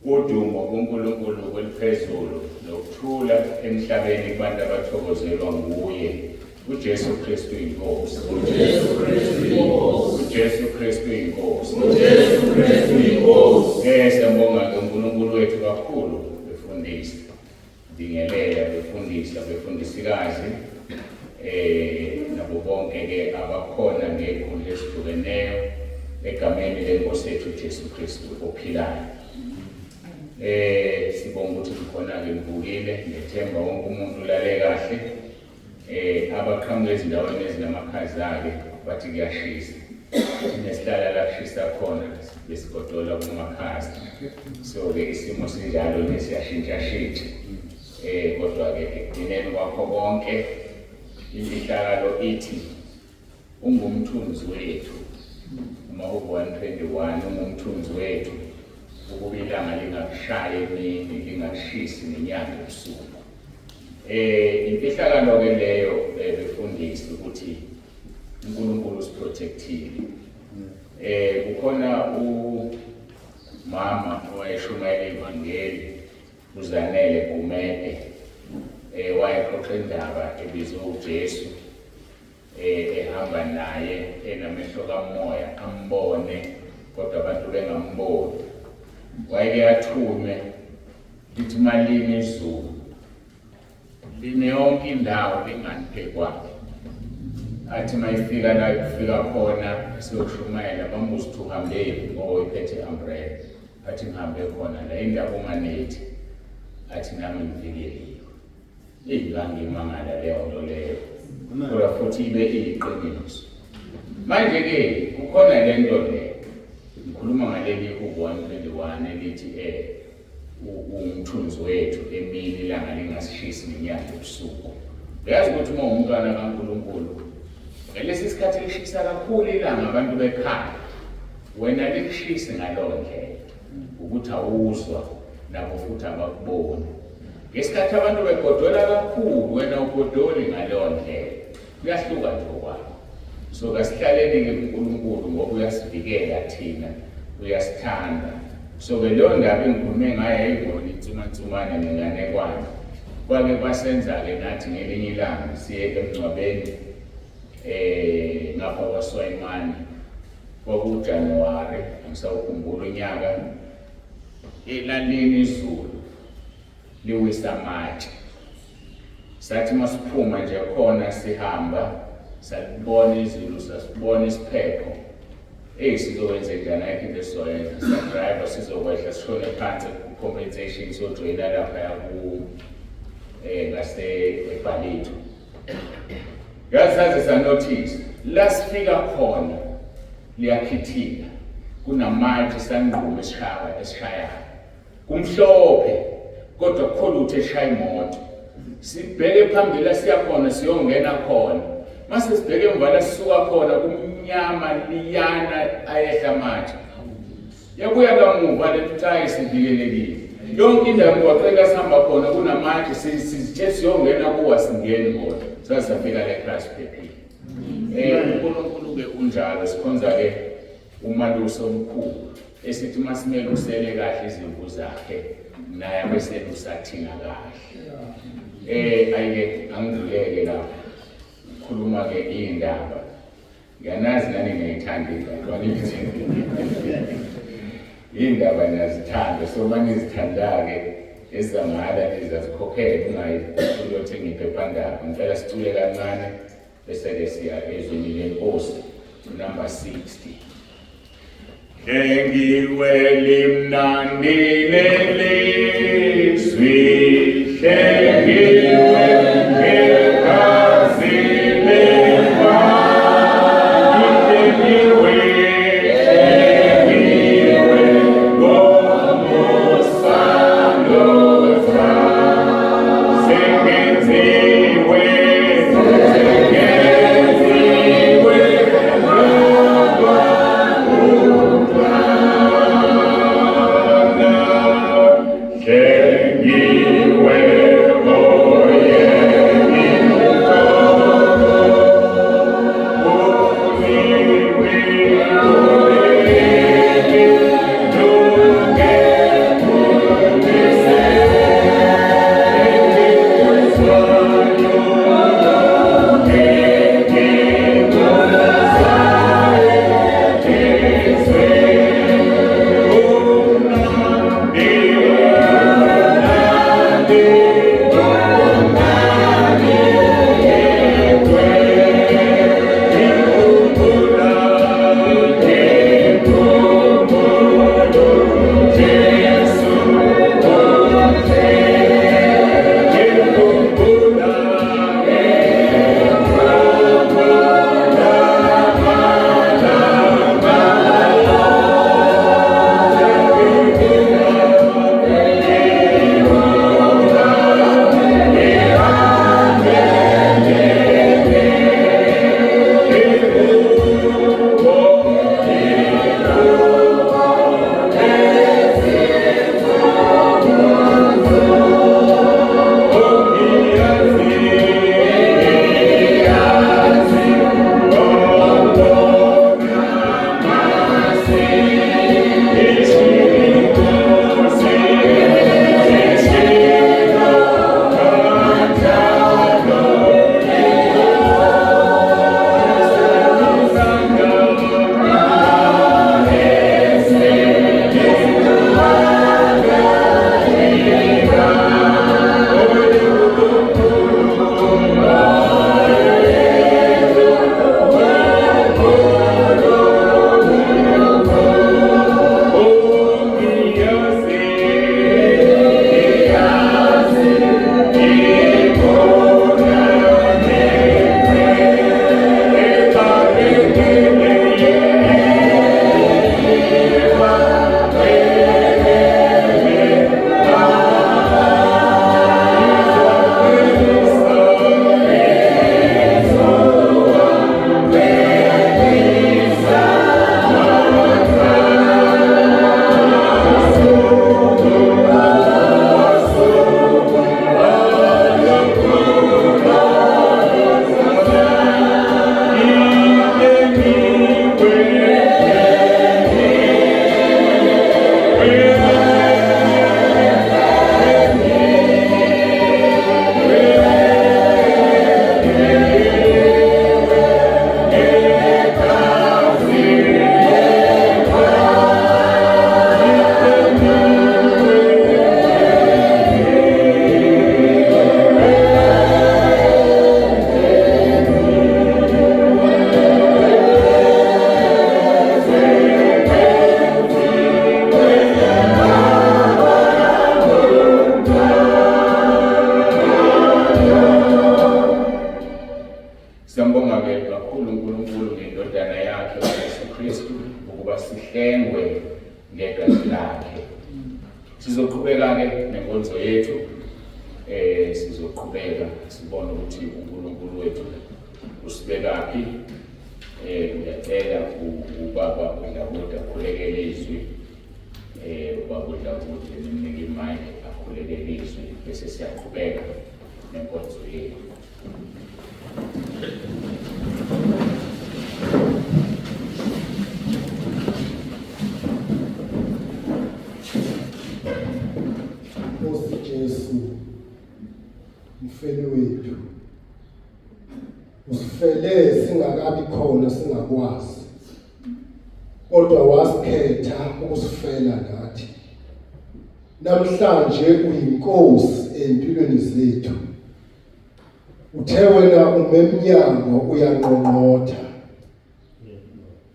Udumo kuNkulunkulu kweliphezulu nokuthula emhlabeni kubantu abathokozelwa nguye uJesu Kristu inkosi. uJesu Kristu inkosi. uJesu Kristu inkosi. uJesu Kristu inkosi. Siyambonga ke uNkulunkulu wethu kakhulu befundisi. Bingelela befundisi abefundisikazi nabo bonke ke abakhona ngekhulu lesihlukeneyo egameni lenkosi yethu Jesu Kristu ophilayo. Sibonga ukuthi nikhona ke nivukile, ngethemba wonke umuntu ulale kahle. Abaqhamuka ezindaweni ezinamakhaza-ke bathi kuyashisa. Thina sihlala la kushisa khona besigodola kumakhaza. So-ke isimo sinjalo nje siyashintshashintsha. Kodwa-ke ekugcineni kwakho konke imfihlakalo ithi ungumthunzi wethu. Amahubo 121 ungumthunzi wethu ukuba ilanga lingakushayi emini lingakushisi nenyanga ebusuku. Imfihlakalo ke leyo befundisi ukuthi uNkulunkulu usiprotectile. Kukhona umama owayeshumayela ivangeli uZanele Gumede, wayexoxa indaba ebizwe uJesu, ehamba naye enamehlo kamoya ambone kodwa abantu bengamboni. Wayeke athume lithi malini izulu line yonke indawo linganiphekwayo, athi mayifika la kufika khona siyoshumayela bambuza ukuthi uhambephi ngoba uyiphethe umbrella, athi ngihambe khona la indaba unganethi, athi nami ngivikeliwe. Ingangimangala leyo nto leyo, kodwa futhi ibe iyiqiniso. Manje-ke kukhona le nto le ngikhuluma ngaleli u-121 elithi ungumthunzi wethu emini ilanga lingasishisi nenyanga ebusuku. Uyazi ukuthi uma ungumntwana kaNkulunkulu ngalesi sikhathi lishisa kakhulu ilanga abantu bekhala, wena likushisi ngaleyo ndlela ukuthi awuzwa nabo futhi abakuboni. Ngesikhathi abantu begodola kakhulu wena ugodoli ngaleyo ndlela, kuyahluka nje okwakho. So kasihlaleni-ke kuNkulunkulu ngoba uyasivikela thina, uyasithanda. So-ke leyo ndaba engikhulume ngayo yayingona insumansumane nenganekwane. Kwake kwasenza-ke nathi ngelinye ilanga siye emngcwabeni ngapha kwaSwayimane, kwakuJanuwari, angisawukhumbula unyaka, elalini izulu liwisa amatshe. Sathi masiphuma nje khona sihamba salibona izulu, sasibona isiphepho. Eyi sizokwenze njani ayikho into esizoyenza siyadrayiva sizokwehla sishone phansi ku-compensation siyojoyina laphaya ku ngase ebhalitho. Yazi saze sanothisa la sifika khona liyakhithika kunamatshe sangquma esishaya esishayayo kumhlophe kodwa kukho lutho eshaya imoto sibheke phambili la siya khona siyongena khona mase sibheke emva la sisuka khona kumnyama liyana ayehla amatshe yabuya kamuva lento ukuthi hayi sivikelekile yonke indawo emgwaqeni la sihamba khona kunamatshe sizithe siyongena kuwa singeni khona saze safika la ekhaya siphephile. UNkulunkulu-ke unjalo sikhonza-ke umalusi omkhulu esithi uma simelusele kahle izimvu zakhe naye abeselusa thina kahle. Ayike angidluleke lapho khuluma-ke iy'ndaba. Ngiyanazi nani niyayithanda iy'ndaba nithi iy'ndaba niyazithanda so uma nizithanda-ke ezamahhala nizazikhokhela ungayi uyothenga iphephandaba. Ngicela sicule kancane bese-ke siya ezwini lenkosi number 60. Hlengiwe limnandi lelizwi, hlengiwe ngegazi lemvana, hlengiwe, hlengiwe ngomusa nothando. Sengenziwe, sengenziwe ngaba umntwana. lakhe. Sizoqhubeka-ke nenkonzo yethu, sizoqhubeka sibone ukuthi uNkulunkulu wethu usibekaphi. Ngiyacela ubaba uDlakude akhulekele izwi, ubaba uDlakude nimnike imayiki akhulekele izwi, bese siyaqhubeka nenkonzo yethu. Nkosi Jesu, mfeli wethu, usifele singakabi khona, singakwazi, kodwa wasikhetha ukusifela nathi. Namhlanje uyinkosi empilweni zethu. Uthe wena umemnyango uyangqongqotha,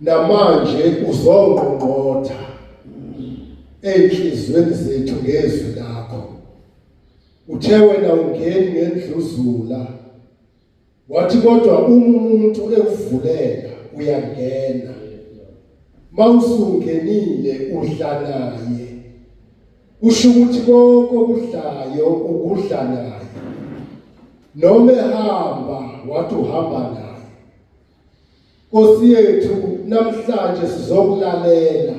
namanje uzongqongqotha ey'nhliziyweni zethu ngezwi lakho. Uthe wena ungeni ngendluzula, wathi kodwa uma umuntu ekuvulela uyangena, mawusungenile udla naye, kusho ukuthi konke okudlayo ukudla naye, noma ehamba wathi uhamba naye. Nkosi yethu, namhlanje sizokulalela.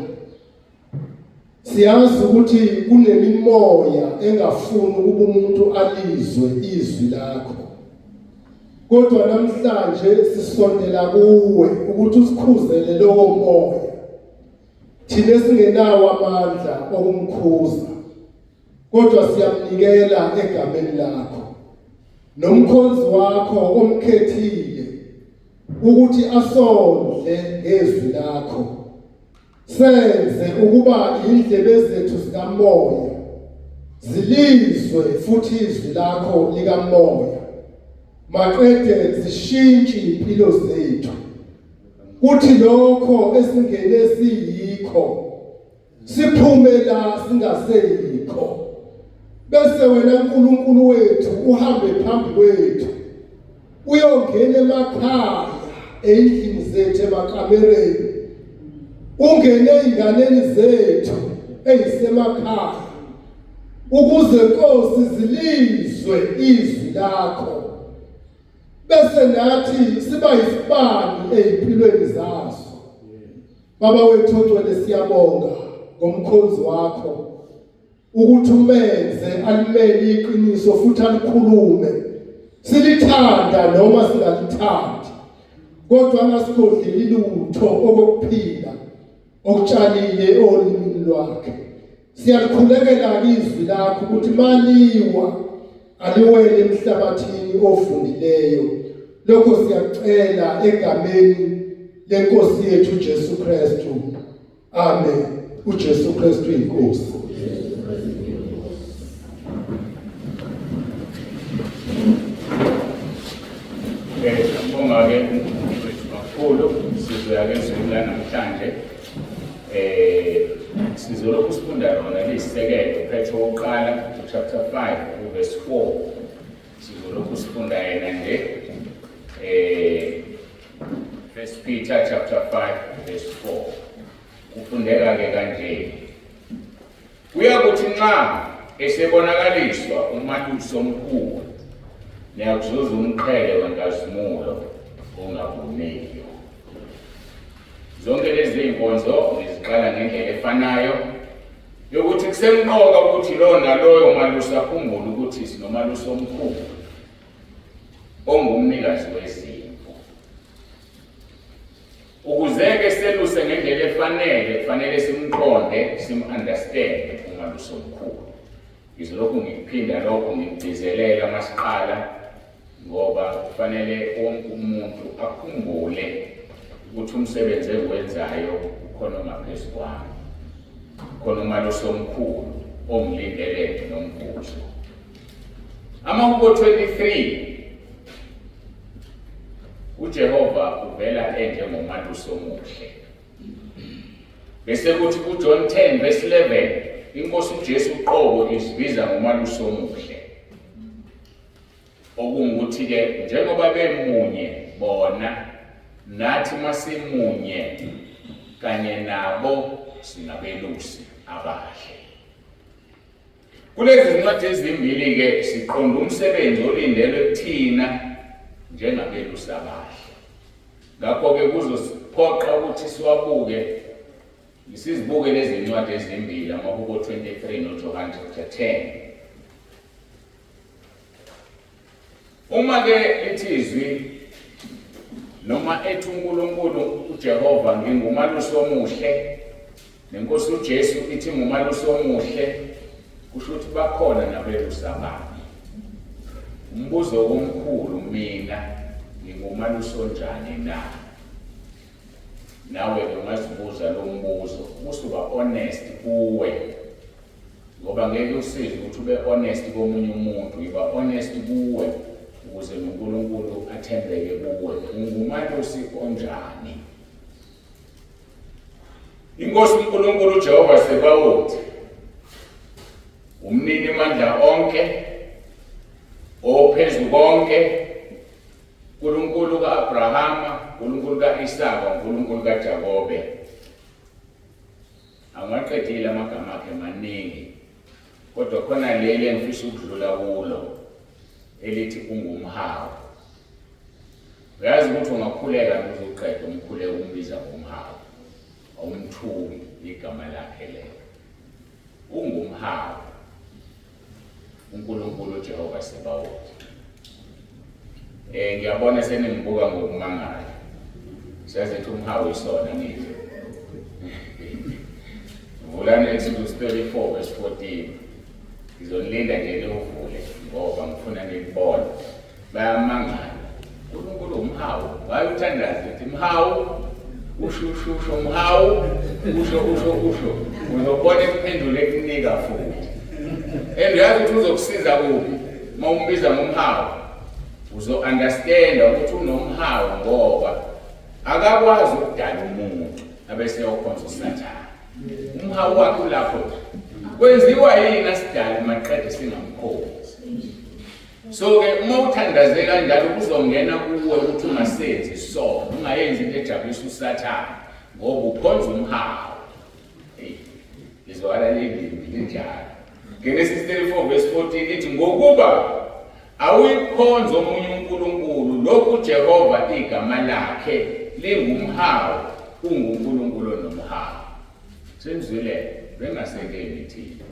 Siyazi ukuthi kunemimoya engafuni ukuba umuntu alizwe izwi lakho, kodwa namhlanje sisondela kuwe ukuthi usikhuzele lowo moya, thina esingenawo amandla okumkhuza, kodwa siyamnikela egameni lakho nomkhonzi wakho omkhethile ukuthi asondle ngezwi lakho. Senze ukuba indlebe zethu zikamoya zilizwe futhi izwi lakho likamoya, maqede zishintshe impilo zethu, kuthi lokho esingene siyikho siphume la singaseyikho, bese wena uNkulunkulu wethu uhambe phambi kwethu uyongena emakhaya, endlini zethu, emakamereni, ungene ey'nganeni zethu ey'semakhaya, ukuze Nkosi zilizwe izwi lakho, bese nathi siba yisibani ey'mpilweni zazo. Baba wethu ongcwele, siyabonga ngomkhonzi wakho ukuthi umenze alimele iqiniso futhi alikhulume, silithanda noma singalithandi, kodwa angasigodleli lutho okokuphila okutshalile olimini lwakhe. Siyalikhulekela izwi lakho ukuthi maliwa aliwele emhlabathini ofundileyo. Lokho siyacela egameni lenkosi yethu Jesu Kristu. Amen. UJesu Kristu inkosi. Siyabonga-ke uNkulunkulu wethu kakhulu. Sizoya-ke ezweni lanamhlanje. Sizolokhu sifunda lona liyisisekelo, Petro wokuqala chapter 5 verse 4. Sizolokhu sifunda yena nje. First Peter chapter 5 verse 4. Kufundeka-ke kanje. Kuyakuthi nxa esebonakaliswa umalusi omkhulu, niyakuzuza umqhele wenkazimulo ongabuniyo. Zonke lezi zinkonzo ngiziqala ngendlela efanayo yokuthi kusemqoka ukuthi lowo naloyo malusi akhumbule ukuthi sinomalusi omkhulu ongumnikazi wezimvu. Ukuze-ke seluse ngendlela efanele, kufanele simqonde, sim-understand umalusi omkhulu. Ngizolokhu ngikuphinda lokho, ngikugcizelela masiqala, ngoba kufanele wonke umuntu akhumbule ukuthi umsebenzi engiwenzayo ukhona ongaphezu kwami, khona umalusi omkhulu ongilindele nomvuzo. Amahubo 23, uJehova uvela enjengomalusi omuhle. Bese kuthi kuJohn 10 verse 11, inkosi uJesu uqobo izibiza ngomalusi omuhle. Okungukuthi-ke njengoba bemunye bona, nathi masimunye kanye nabo singabelusi. abahle. Kulezi zincwadi ezimbili-ke siqonda umsebenzi olindelwe kuthina njengabelusi abahle. Ngakho-ke kuzosiphoqa ukuthi siwabuke sizibuke lezi ncwadi ezimbili, amaHubo 23 noJohane chapter 10. Uma-ke lithi izwi noma ethi uNkulunkulu uJehova ngingumalusi omuhle nenkosi uJesu ithi ngumalusi omuhle kusho ukuthi bakhona nabelusi ababi. Umbuzo omkhulu mina ngingumalusi onjani na? Nawe-ke ungazibuza lo mbuzo usuba honest kuwe ngoba ngeke usize ukuthi ube honest komunye umuntu, yiba honest kuwe ukuze noNkulunkulu athembeke kuwe. Ungumalusi onjani? Inkosi uNkulunkulu uJehova Sebawoti umnini mandla onke ophezu konke uNkulunkulu kaAbrahama, uNkulunkulu kaIsaka, uNkulunkulu kaJakobe. Angiwaqedile amagama akhe maningi, kodwa khona leli engifisa ukudlula kulo elithi ungumhawu. Uyazi ukuthi ungakhuleka uze uqede umkhuleko umbiza ngomhawu, awumthuki igama lakhe lelo. Ungumhawu uNkulunkulu uJehova Sebawoti. Ngiyabona seningibuka ngokumangala. Siyazi ukuthi umhawu isona ngithi. Vulani Exodus 34 verse 14. Ngizonilinda nje niwuvule ngoba ngifuna nikubone. Bayamangala. uNkulunkulu umhawu. Waye uthandaza uthi mhawu usho usho usho mhawu usho usho usho uzobona impendulo ekunika futhi. And uyazi ukuthi uzokusiza kuphi uma umbiza ngomhawu. Uzo-understanda ukuthi unomhawu ngoba akakwazi ukudala umuntu abese eyokhonza uSathane. Umhawu wakhe ulapho nje. Kwenziwa yini asidale maqede singamkhonzi? So ke uma uthandaze kanjalo kuzongena kuwe ukuthi ungasenzi isono, ungayenzi into ejabulisa uSathane ngoba ukhonza umhawu. Hey, lizwakala lilimi linjalo. Genesis 34 verse 14 ithi ngokuba awuyikhonza omunye uNkulunkulu lokhu Jehova igama lakhe lingumhawu unguNkulunkulu onomhawu. Senizwile bengasekeli thina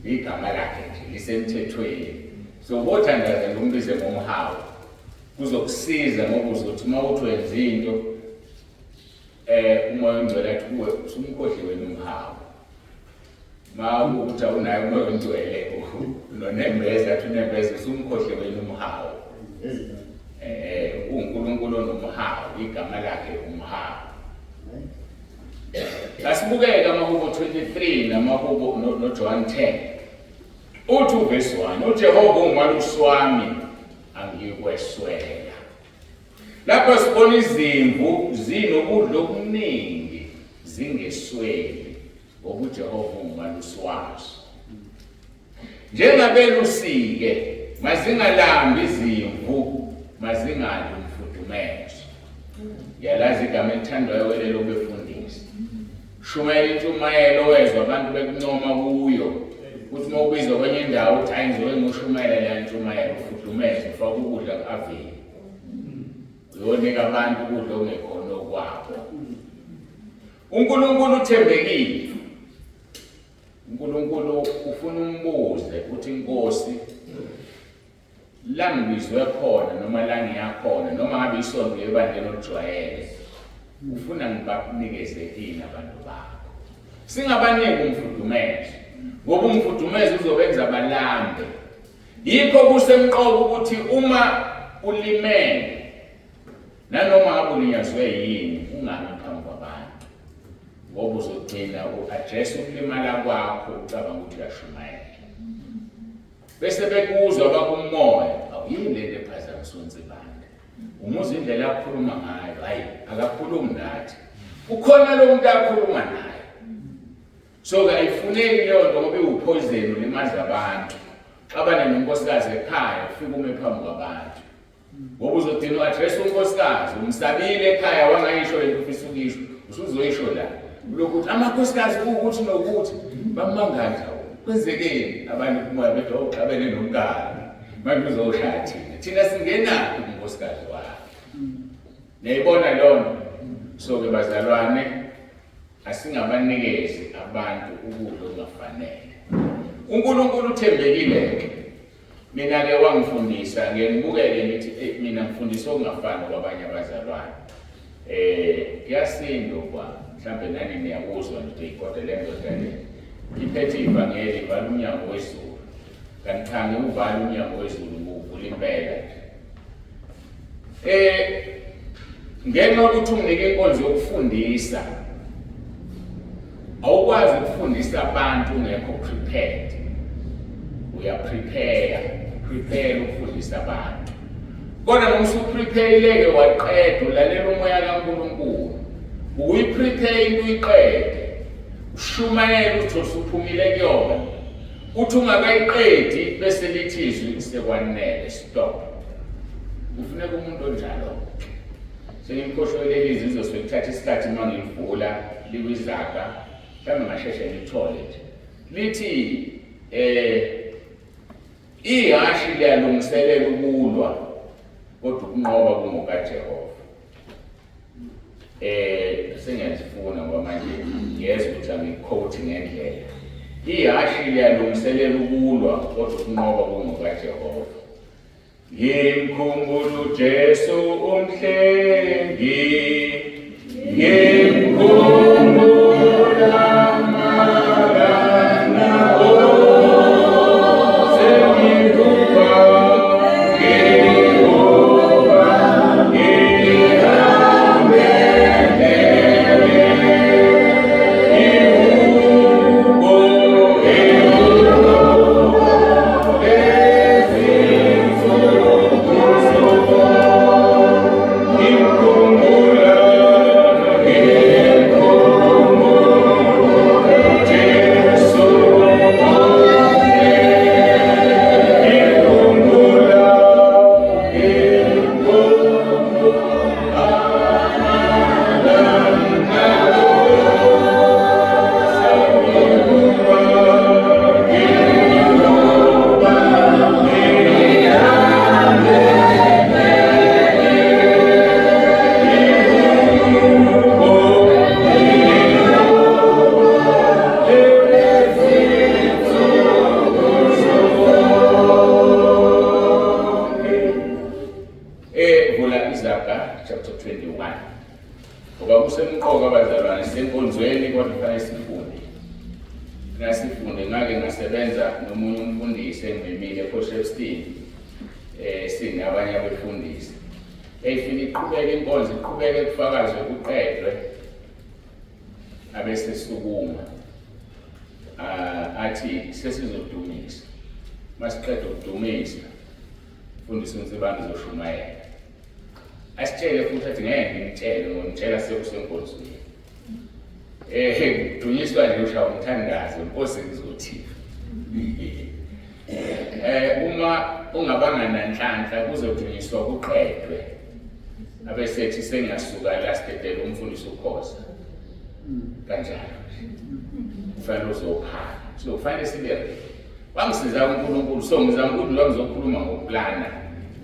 igama lakhe nje lisemthethweni. So bothandaza nje umbize ngomhawu kuzokusiza ngoba uzothi uma uthi wenza into umoya ongcwele athi kuwe usumkhohliwe umhawu. Ma ukuthi awunayo umoya ongcwele nonembeza athi unembeza usumkhohliwe umhawu. uNkulunkulu onomhawu igama lakhe umhawu. Asibukeke amaHubo 23 namaHubo noJohn 10. Uthi uverse 1, uJehova ungumalusi wami angikweswela. Lapha sibona izimvu zinokudla okuningi zingesweli ngoba uJehova ungumalusi wazo. Njengabelusi-ke mazingalambi izimvu, mazingadli umfudumezo. Ngiyalazi igama elithandwayo welelo kubefundisi. Shumayela intshumayelo wezwa abantu bekuncoma kuyo. Uthi uma ubizwa kwenye indawo uthi hayi ngizoke ngiyoshumayela leya ntshumayelo, ufudumeze ufake ukudla ku-aveni. Uyonika abantu ukudla okungekhona okwabo. uNkulunkulu uthembekile. uNkulunkulu ufuna umbuze uthi inkosi la ngibizwe khona noma la ngiya khona noma ngabe isonto ebandleni olijwayele ufuna ngibanikeze ini abantu bakho. Singabaniki umfudumezo ngoba umfudumezo uzobenza balambe. Yikho kusemqoka ukuthi uma ulimele nanoma ngabe ulinyazwe yini ungami phambi kwabantu ngoba uzogcina u-address ukulimala kwakho ucabanga ukuthi uyashumayela bese bekuzwa bakumoya awuyini lento ephazamisa uNsibande umuzwa indlela akhuluma ngayo hayi akakhulumi nathi ukhona lo muntu akhuluma naye. So ke ayifuneki leyo nto ngoba iwuphoyizeni ulimaza abantu. Xabane nonkosikazi ekhaya ufike ume phambi kwabantu ngoba uzogcina u-address unkosikazi umsabile ekhaya wangayisho lento ufisa ukuyisho usuzoyisho la. Lokuthi amakhosikazi kuwukuthi nokuthi bamangaza kwenzekeni abantu kumoya bethi oxabene nomkakhe manje uzoshaya thina. Thina singenaphi kunkosikazi wakhe. Niyayibona leyo nto? So-ke bazalwane asingabanikezi abantu ukudla okungafanele. UNkulunkulu uthembekile-ke. Mina-ke wangifundisa ngeke ngibukeke ngithi eh, mina ngifundisa okungafani kwabanye abazalwane. Eh kuyasinda ukuba mhlambe nani niyakuzwa nje kodwa le ndoda le iphethe ivangeli ivala umnyango wezulu. Kanti cha ngiwuvala umnyango wezulu ngiwuvula impela nje. Eh ngenxa yokuthi unginike inkonzo yokufundisa awukwazi ukufundisa abantu ungekho prepared. Uya prepare, prepare ukufundisa abantu. Kodwa noma usuprepare-ile-ke waqeda ulalela umoya kaNkulunkulu. Ukuyiprepare into uyiqede. Ushumayele uthi usuphumile kuyona. Uthi ungakayiqedi bese lithi izwi sekwanele stop. Kufuneka umuntu onjalo. Sengimkhohlwe leli izwi lizosuke lithatha isikhathi uma ngilivula likwizaga mhlawumbe ngasheshe ngilithole nje. Lithi eh ihhashi liyalungiselela ukulwa kodwa ukunqoba kungokaJehova. Eh sengiyazifuna ngoba manje ngiyezwa ukuthi angikhowuthi ngendlela. Ihhashi liyalungiselela ukulwa kodwa ukunqoba kungokaJehova. Ngimkhumbula uJesu umhlengi ngimkhumbula malana sengiguba ngiguba Vula Izaga chapter 21. Ngoba kusemqoka bazalwane senkonzweni kodwa kufanele sifunde. Nasifunde ngake ngasebenza nomunye umfundisi engimemile ePort Shepstone. Eh sinabanye abefundisi. Eyifika iqhubeke inkonzo iqhubeke kufakazwe kuqedwe. Abese sukuma. Athi sesizodumisa. Masiqeda ukudumisa mfundisi uNsibane uzoshumayela. Asitshele futhi athi ngeke ngimtshele ngomtshela sekusenkonzweni. Eh kudunyiswa nje ushaya umthandazo inkosi ngizothi. Eh uma ungabanga nanhlanhla kuzodunyiswa kuqedwe. Abesethi sengiyasuka la sidedele umfundisi ukhoza. Kanjalo. Kufanele uzophala. So kufanele sibe ready. Wangisiza uNkulunkulu so ngizama ukuthi lo ngizokhuluma ngokuplana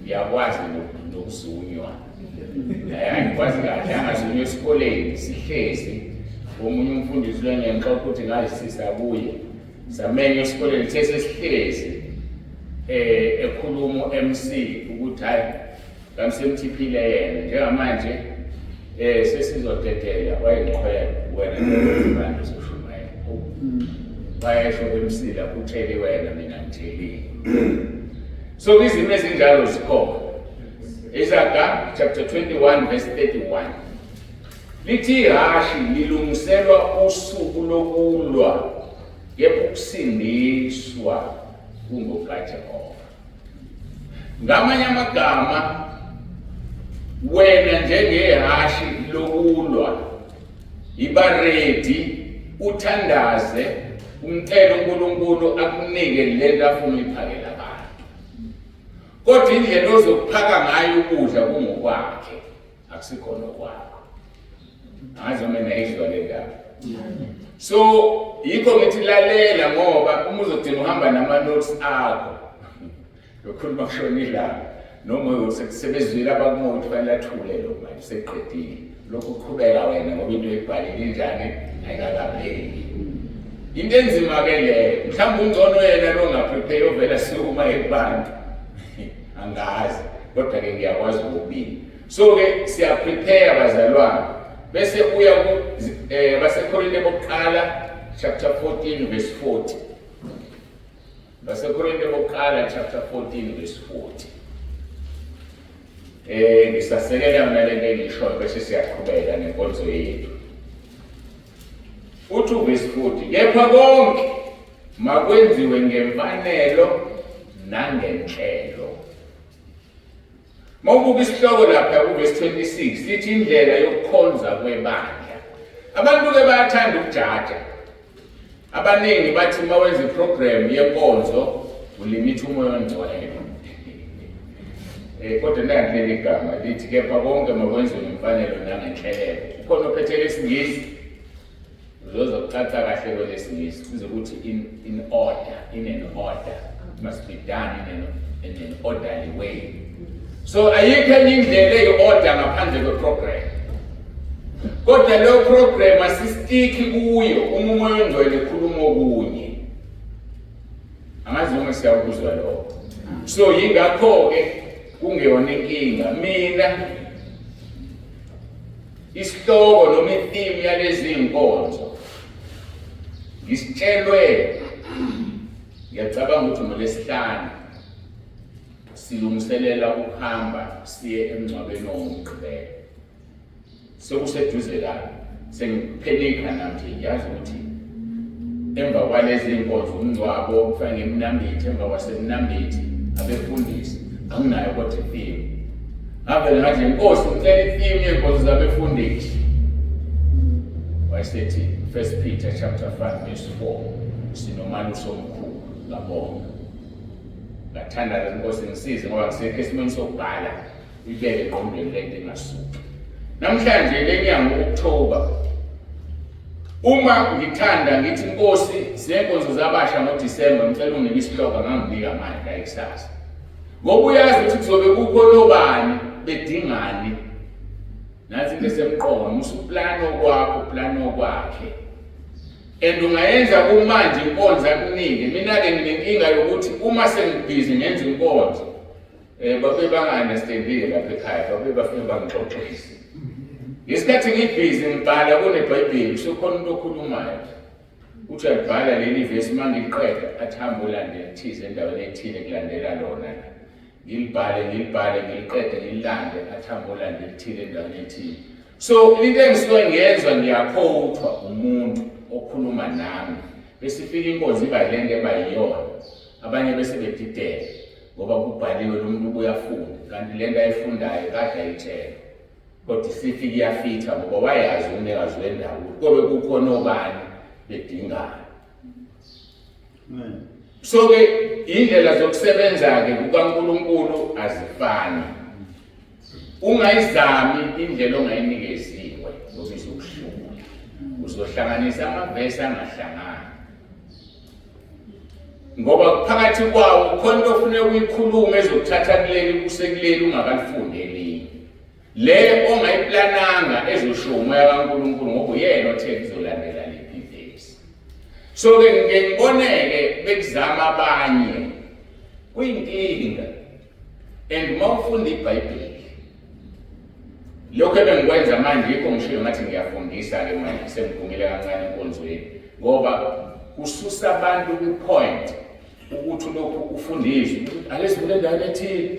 ngiyakwazi nokuzunywa. Eh angikwazi kahle angazunywa esikoleni sihlezi omunye umfundisi lengexoxa ukuthi ngazisisa kuye samenywa esikoleni sesesihlezi eh ekhuluma uMC ukuthi hayi ngamsemthiphile yena njengamanje eh sesizodedela wayengiqhwela wena abantu uzoshumayela wayesho uMC lapho utsheli wena mina ngitshelile so izimo ezinjalo zikhona. Izaga chapter 21 verse 31 lithi ihhashi lilungiselwa usuku lokulwa kepha ukusindiswa kungokaJehova. Ngamanye amagama wena njengehhashi lokulwa iba ready uthandaze umcele uNkulunkulu akunike lento afuna uyiphakela abantu. Kodwa indlela ozokuphaka ngayo ukudla kungokwakhe akusikhona okwakho. Angazi noma nayizwa le ndaba. So yikho ngithi lalela, ngoba uma uzogcina uhamba nama-notes akho, lokhuluma kushona ilanga, noma sebezwile abakumoya ukuthi fanele athule lo manje seqedile, lokhu kuqhubeka wena ngoba into oyibhalile injani, ayikakapheli. Into enzima-ke leyo. Mhlawumbe ungcono yena lo ngaprepare, ovela sukuma ekubantu, angazi, kodwa-ke ngiyakwazi kokubili. So-ke siyaprepare, bazalwane, bese uya ku baseKorinte bokuqala chapter 14 verse 40. BaseKorinte bokuqala chapter 14 verse 40. Ngisasekela mina lento engishoyo, bese siyaqhubeka nenkonzo yethu. Uthi verse 40, kepha konke makwenziwe ngemfanelo nangenhlelo. Mawubuka isihloko lapha kuvesi 26, sithi indlela yokukhonza kwebandla. Abantu-ke bayathanda ukujaja. Abaningi bathi uma wenza iprogram yenkonzo ulimitha umoya ongcwele. Kodwa nanti leli gama lithi kepha konke makwenziwe ngemfanelo nangenhlelelo. Ukhona ophethe lesingisi, uzoza kucaca kahle kwelesingisi, kuzokuthi in order, in an order. It must be done in an orderly way. So ayikho enye indlela eyi-order ngaphandle kwe-program. Kodwa leyo program asistiki kuyo uma umoya ongcwele ekhuluma okunye. Angazi noma siyakuzwa lokho. So yingakho-ke kungeyona inkinga. Mina isihloko noma itheme yalezi nkonzo ngisitshelwe, ngiyacabanga ukuthi ngolesihlanu, silungiselela ukuhamba siye emngcwabeni ongumgqibelo, sekuseduze kabi, sengiphenika nami nje. Ngiyazi ukuthi emva kwalezi nkonzo umngcwabo kufanele ngemnambithi, emva kwasemnambithi abefundisi. Anginayo kodwa itheme. Ngavele ngathi, "Inkosi, ngicela itheme yenkonzo zabefundisi." Wayesethi First Peter chapter 5 verse 4, sinomalusi omkhulu. Ngabonga, ngathandaza, "Inkosi, ngisize ngoba ngisekho esimweni sokubhala, ibeke engqondweni lento ingasuki." Namhlanje le nyanga u-October, uma ngithanda ngithi, "Inkosi, sinenkonzo zabasha ngoDisemba, ngicela unginike isihloko," anganginika amandla ekusasa, ngoba uyazi ukuthi kuzobe kukho lobani bedingani. Nathi into esemqoka, musuplana okwakho, plana okwakhe, and ungayenza kumanje inkonzo akunike. Mina-ke nginenkinga yokuthi uma sengibhizi ngenza inkonzo, babe banga-understandile lapha ekhaya, babe bafike bangixoxise ngesikhathi ngibhizi ngibhala kunebhayibheli. Kusekhona umuntu okhulumayo, uthi uyalibhala leli vesi, uma ngiqeda athi hamba ulandele thize endaweni ethile, kulandela lona la. Ngilibhale, ngilibhale, ngiliqede, ngililande, athi hamba ulande elithile endaweni ethile. So into engisuke ngiyenzwa, ngiyakhothwa umuntu okhuluma nami, bese ifika inkonzo iba yilento eba yiyona. Abanye bese bedideka ngoba kubhaliwe, lo muntu ubuyafunda, kanti lento ayifundayo kade ayitshelwa, kodwa isifike iyafitha ngoba wayazi umnikazi wendawo ukuthi kobe kukhona obani bedingana. So-ke indlela zokusebenza-ke kukaNkulunkulu azifani. Ungayizami indlela ongayinikeziwe ngoba izokuhlula, uzohlanganisa amavesi angahlangani, ngoba phakathi kwawo khona into ofuneka uyikhulume ezokuthatha kuleli kusekuleli ungakalifundi elinye, le ongayiplananga, ezoshiwo umoya kaNkulunkulu, ngoba uyena othe kuzolandela liphi ivesi. So-ke ngike ngiboneke bekuzama abanye, kuyinkinga. And uma ufunda iBhayibheli, lokho ebengikwenza manje, yikho ngishilo ngathi ngiyafundisa-ke manje, sengiphumile kancane enkonzweni, ngoba kususa abantu kwi-point ukuthi lokhu ufundiswe, ake sivule endaweni ethile,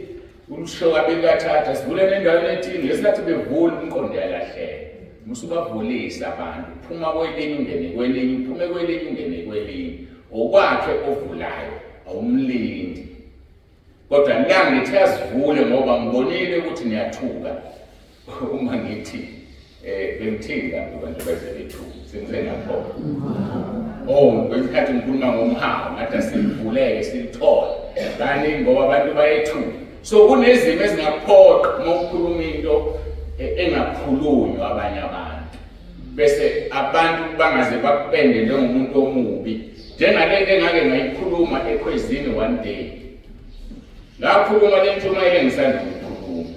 ulusho kabili kathatha, sivule endaweni ethile. Ngesikhathi bevula, umqondo uyalahleka. Musubavulisa abantu, phuma kwelinye ungene kwelinye, uphume kwelinye ungene kwelinye. Okwakhe ovulayo, awumlindi. Kodwa la ngithi azivule ngoba ngibonile ukuthi niyathuka uma ngithi bengithini lapho, abantu beze bethuka, sengize ngapho. Oh, kwesikhathi ngikhuluma ngomhawu, ngathi asilivuleke silithole kani, ngoba abantu bayethuka. So kunezimo ezingaphoqa uma ukhuluma into engakhulunywa abanye abantu. Bese abantu bangaze bakupende njengomuntu omubi. Njengalento engake ngayikhuluma ekhwezini one day. Ngakhuluma le ntshumayelo engisanda kuyikhuluma.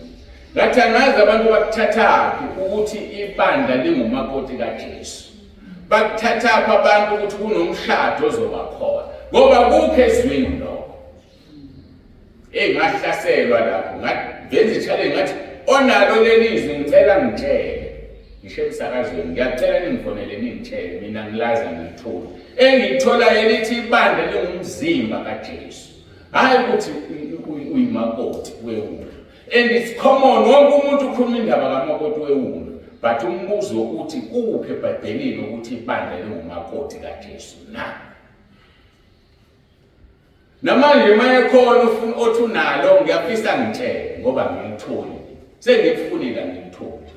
Ngathi angazi abantu bakuthathaphi ukuthi ibandla lingumakoti kaJesu. Bakuthathaphi abantu ukuthi kunomshado ozoba khona. Ngoba kukho ezwini lokho. Hey ngahlaselwa lapho ngavenza i-challenge ngathi onalo leli zwi ngicela ngitshele. Ngisho emsakazweni ngiyacela ningifonele ningitshele mina ngilazi angilitholi. Engilitholayo elithi ibandla lingumzimba kaJesu. Hayi ukuthi uyimakoti wewulu. And it's common wonke umuntu ukhuluma indaba kamakoti wewulu. But umbuzo uthi kuphi eBhayibhelini ukuthi ibandla lingumakoti kaJesu na? Namanje uma ekhona ufuna othi unalo ngiyafisa ngitshele ngoba ngilitholi. Sengikufunile angilitholi.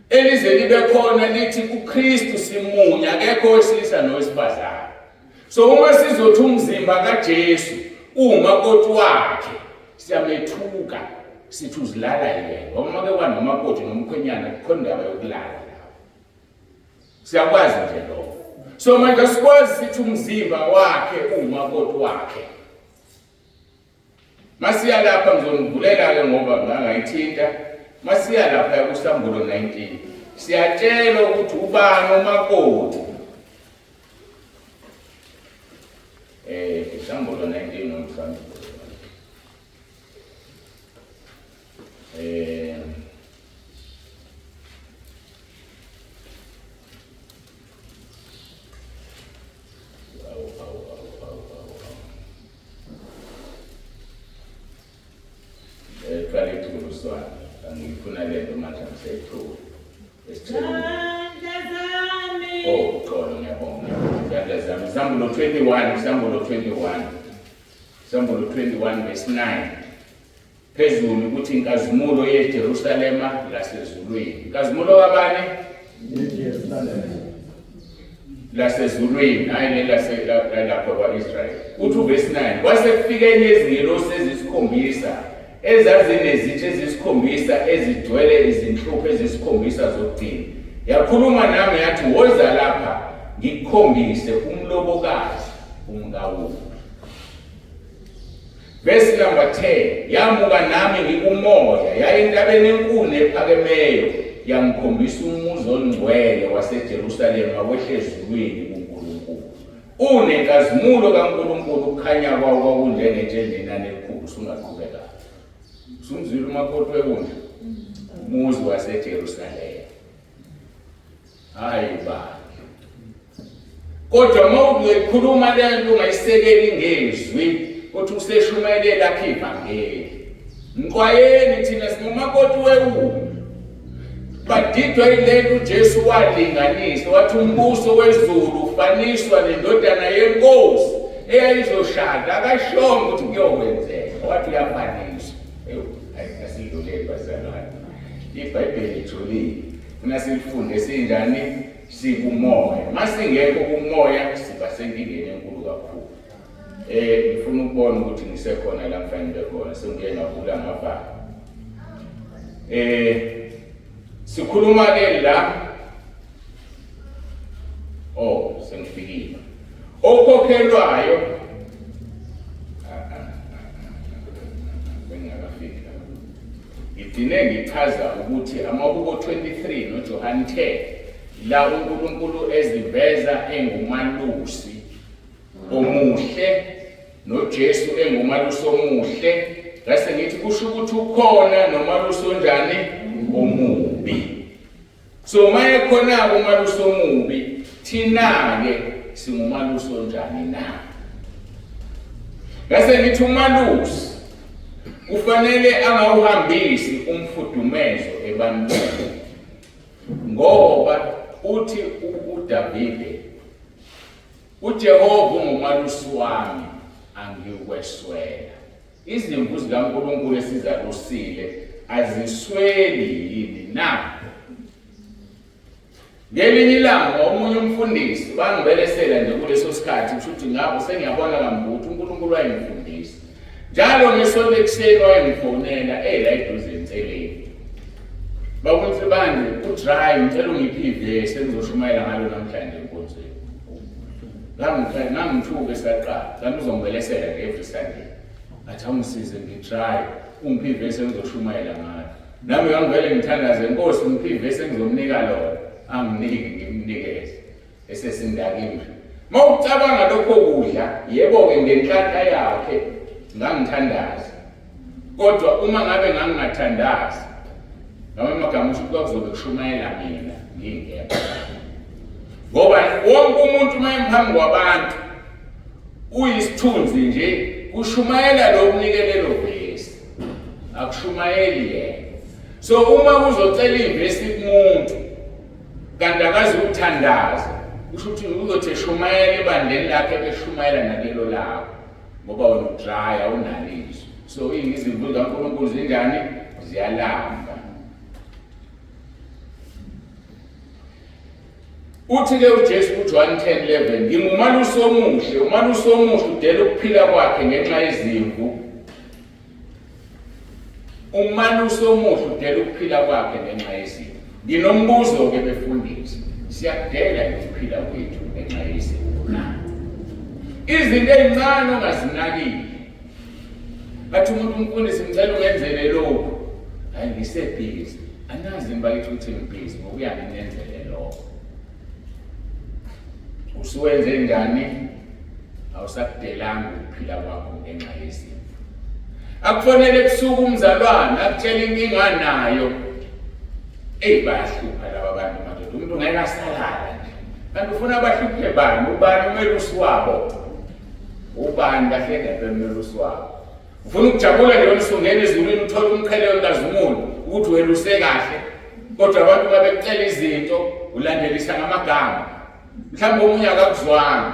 Elize libe khona lithi kuKristu simunye akekho owesilisa nowesifazane. So uma sizothi umzimba kaJesu uwumakoti wakhe siyamethuka sithi uzilala yena ngoba uma ke kwanomakoti nomkhwenyana kukhona indaba yokulala lapho. Siyakwazi nje lokho. So manje asikwazi sithi umzimba wakhe uwumakoti wakhe. Masiya lapha ngizonivulela ke ngoba ngangayithinta. Masiya lapha kuSambulo 19. Siyatshelwa ukuthi ubani umakoti. Isambulo 19 nomsambulo. Awu awu awu awu awu. Qala ithulu swana. Angifuna lento manje angisayitholi. Oh, uxolo ngiyabonga. Izandla zami. Sambulo 21, Sambulo 21. Sambulo 21 verse 9. Phezulu ukuthi inkazimulo yeJerusalema lasezulwini. Inkazimulo kabani? YeJerusalema. Lasezulwini, hayi lelase lapha kwa-Israyeli. Uthi uverse 9, kwase kufika enye izingelosi ezisikhombisa ezazinezitsha ezisikhombisa ezigcwele izinhlupho ezisikhombisa zokugcina. Yakhuluma nami yathi, woza lapha ngikukhombise umlobokazi umkawulo. Verse number 10, yamuka nami ngikumoya yaya entabeni enkulu nephakemeyo yangikhombisa umuzi ongcwele waseJerusalema wehle ezulwini kuNkulunkulu. Unenkazimulo kaNkulunkulu ukukhanya kwawo kwakunjengetshe elinenani elikhulu. Usungaqhubeka. Usumzwile umakoti wewundlu? Umuzi waseJerusalema. Hayi bandla. Kodwa uma ungayikhuluma le nto ungayisekeli ngezwi uthi useshumayele lakhe ivangeli. Mxwayeni thina singumakoti wewundlu. Badidwa yilento uJesu walinganisa wathi umbuso wezulu ufaniswa nendodana yenkosi eyayizoshada akashongo ukuthi kuyokwenzeka wathi uyafaniswa. Ewu hayi asidluleli bazalwane. IBhayibheli lijulile. Funa silifunde sinjani sikumoya. Masingekho kumoya siba senkingeni enkulu kakhulu. Ngifuna ukubona ukuthi ngisekhona la ngifanele ngibe khona sengiye ngavula ngavala. Sikhuluma ke la. Oh, sengifikile. Okhokhelwayo bengingakafiki la. Ngigcine ngichaza ukuthi amahubo 23 noJohane 10 la uNkulunkulu eziveza engumalusi omuhle noJesu engumalusi omuhle ngase ngithi kusho ukuthi ukhona nomalusi onjani omubi. So maye khona umalusi omubi thina ke singumalusi onjani na? Ngase ngithi umalusi kufanele angawuhambisi umfudumezo ebantwini ngoba uthi uDavide uJehova ungumalusi wami angikweswela. Izimvu zikaNkulunkulu esizalusile azisweli yini na? Ngelinye ilanga omunye umfundisi bangibelesela nje kuleso sikhathi kusho ukuthi ngapho sengiyabona kambuthi uNkulunkulu wayengifundisa. Njalo ngesonto ekuseni wayengifonela la eduze enseleni. Baba uNsibande udry, ngicela ungiphe ivesi engizoshumayela ngalo namhlanje enkonzweni. Ngangithuke saqala, kanti uzongibelesela nje every Sunday. Athi awungisize ngidry, ungiphe ivesi engizoshumayela ngalo. Nami ngangivele ngithandaze, Nkosi ngiphe ivesi engizomnika lona. Anginiki ngimnikeze. Esesindakile. Mawucabanga lokho kudla, yebo-ke ngenhlanhla yakhe ngangithandaza. Kodwa uma ngabe ngangingathandazi, ngamanye amagama usho ukuthi kwakuzobe kushumayela mina ngingekho. Ngoba wonke umuntu uma emphambi kwabantu uyisithunzi nje, kushumayela lo unikelelo vesi, akushumayeli yena. So uma kuzocela ivesi kumuntu kanti akazi ukuthandaza, kusho ukuthi uzothi eshumayela ebandleni lakhe eshumayela nalelo lakho, ngoba wena udraya unalo izwi. So izimvu zikaNkulunkulu zinjani? Ziyalamba. Uthi-ke uJesu kuJohn 10:11, ngingumalusi omuhle, umalusi omuhle udela ukuphila kwakhe ngenxa yezimvu. Umalusi omuhle udela ukuphila kwakhe ngenxa yezimvu. Nginombuzo-ke befundisi, siyakudela yini ukuphila kwethu ngenxa yezimvu na? Izinto ey'ncane ongazinakile. Bathi umuntu umfundisi ngicela ungenzele lokhu. Hayi ngisebhizi. Anazi yini bakithi ukuthi ngibhizi ngokuya nginenzele lokho. Usuwenze njani? Awusakudelanga ukuphila kwakho ngenxa yezimvu. Akufonele ebusuku umzalwane akutshela inkinga anayo. Eyi bayahlupha laba bantu madoda, umuntu ngeke asalala nje. Kanti ufuna abahluphe bani? Ubani umelusi wabo? Ubani kahle ngempela umelusi wabo? Ufuna ukujabula nje wena usungena ezulwini uthole umqhele wenkazimulo ukuthi weluse kahle. Kodwa abantu uma bekucela izinto ulandelisa ngamagama. Mhlawumbe omunye akakuzwanga.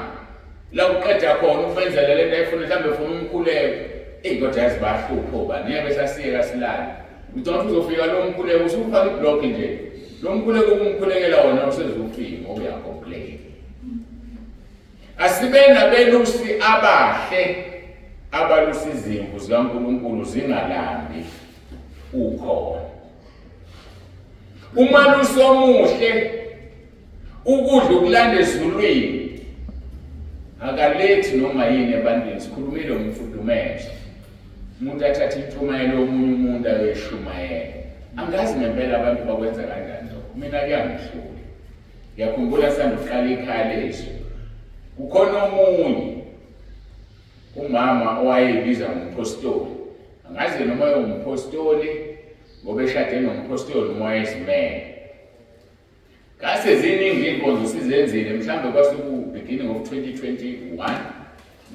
La uqeda khona ukumenzela lento ayifuna, mhlawumbe ufuna umkhuleko. Eyi kodwa yazi bayahlupha obani, ngeke sasiyeka silale. Ngicabanga ukuthi uzofika lo mkhuleko usufaka iblock nje. Lo mkhuleko ukumkhulekela wona usezofika ngoba uyacomplain. Asibe nabelusi abahle abalusa izimvu zikaNkulunkulu zingalambi ukhona. Umalusi omuhle ukudla ukulanda ezulwini akalethi noma yini ebantwini. Sikhulumile ngomfudumeza, umuntu athathe intshumayelo yomunye umuntu ayoyishumayela. Angazi ngempela abantu bakwenza kanjani lokho, mina kuyangihlula. Ngiyakhumbula sanduqala ikhaya lezwi, kukhona omunye umama owayeyibiza ngomphostoli. Angazi noma ungumphostoli ngoba eshade nomphostoli noma wayezimele. Ngase ziningi iy'nkonzo sizenzile, mhlawumbe kwasuku-beginning of 2021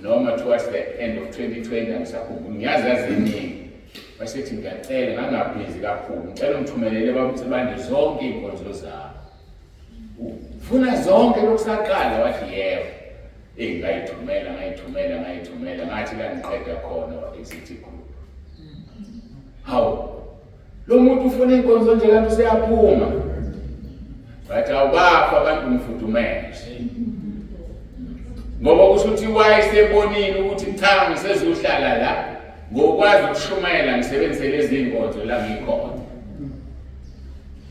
noma towards the end of 2020, angisakhumbuli, ngiyazi yaziningi. Wasethi ngiyacela, ngangabhizi kakhulu, ngicela ungithumelele babuthi zonke iy'nkonzo zabo. Ufuna zonke lokusaqala? Wathi yebo. Eyi ngayithumela, ngayithumela, ngayithumela, ngathi la ngiqeda khona wa-exit group. Hawu, lo muntu ufuna inkonzo nje kanti useyaphuma. Bathi awubafa abantu ngifudumele. Ngoba kusho ukuthi wayesebonile ukuthi cha ngisezohlala la ngokwazi ukushumayela ngisebenzise lezi nkonzo la ngikhona.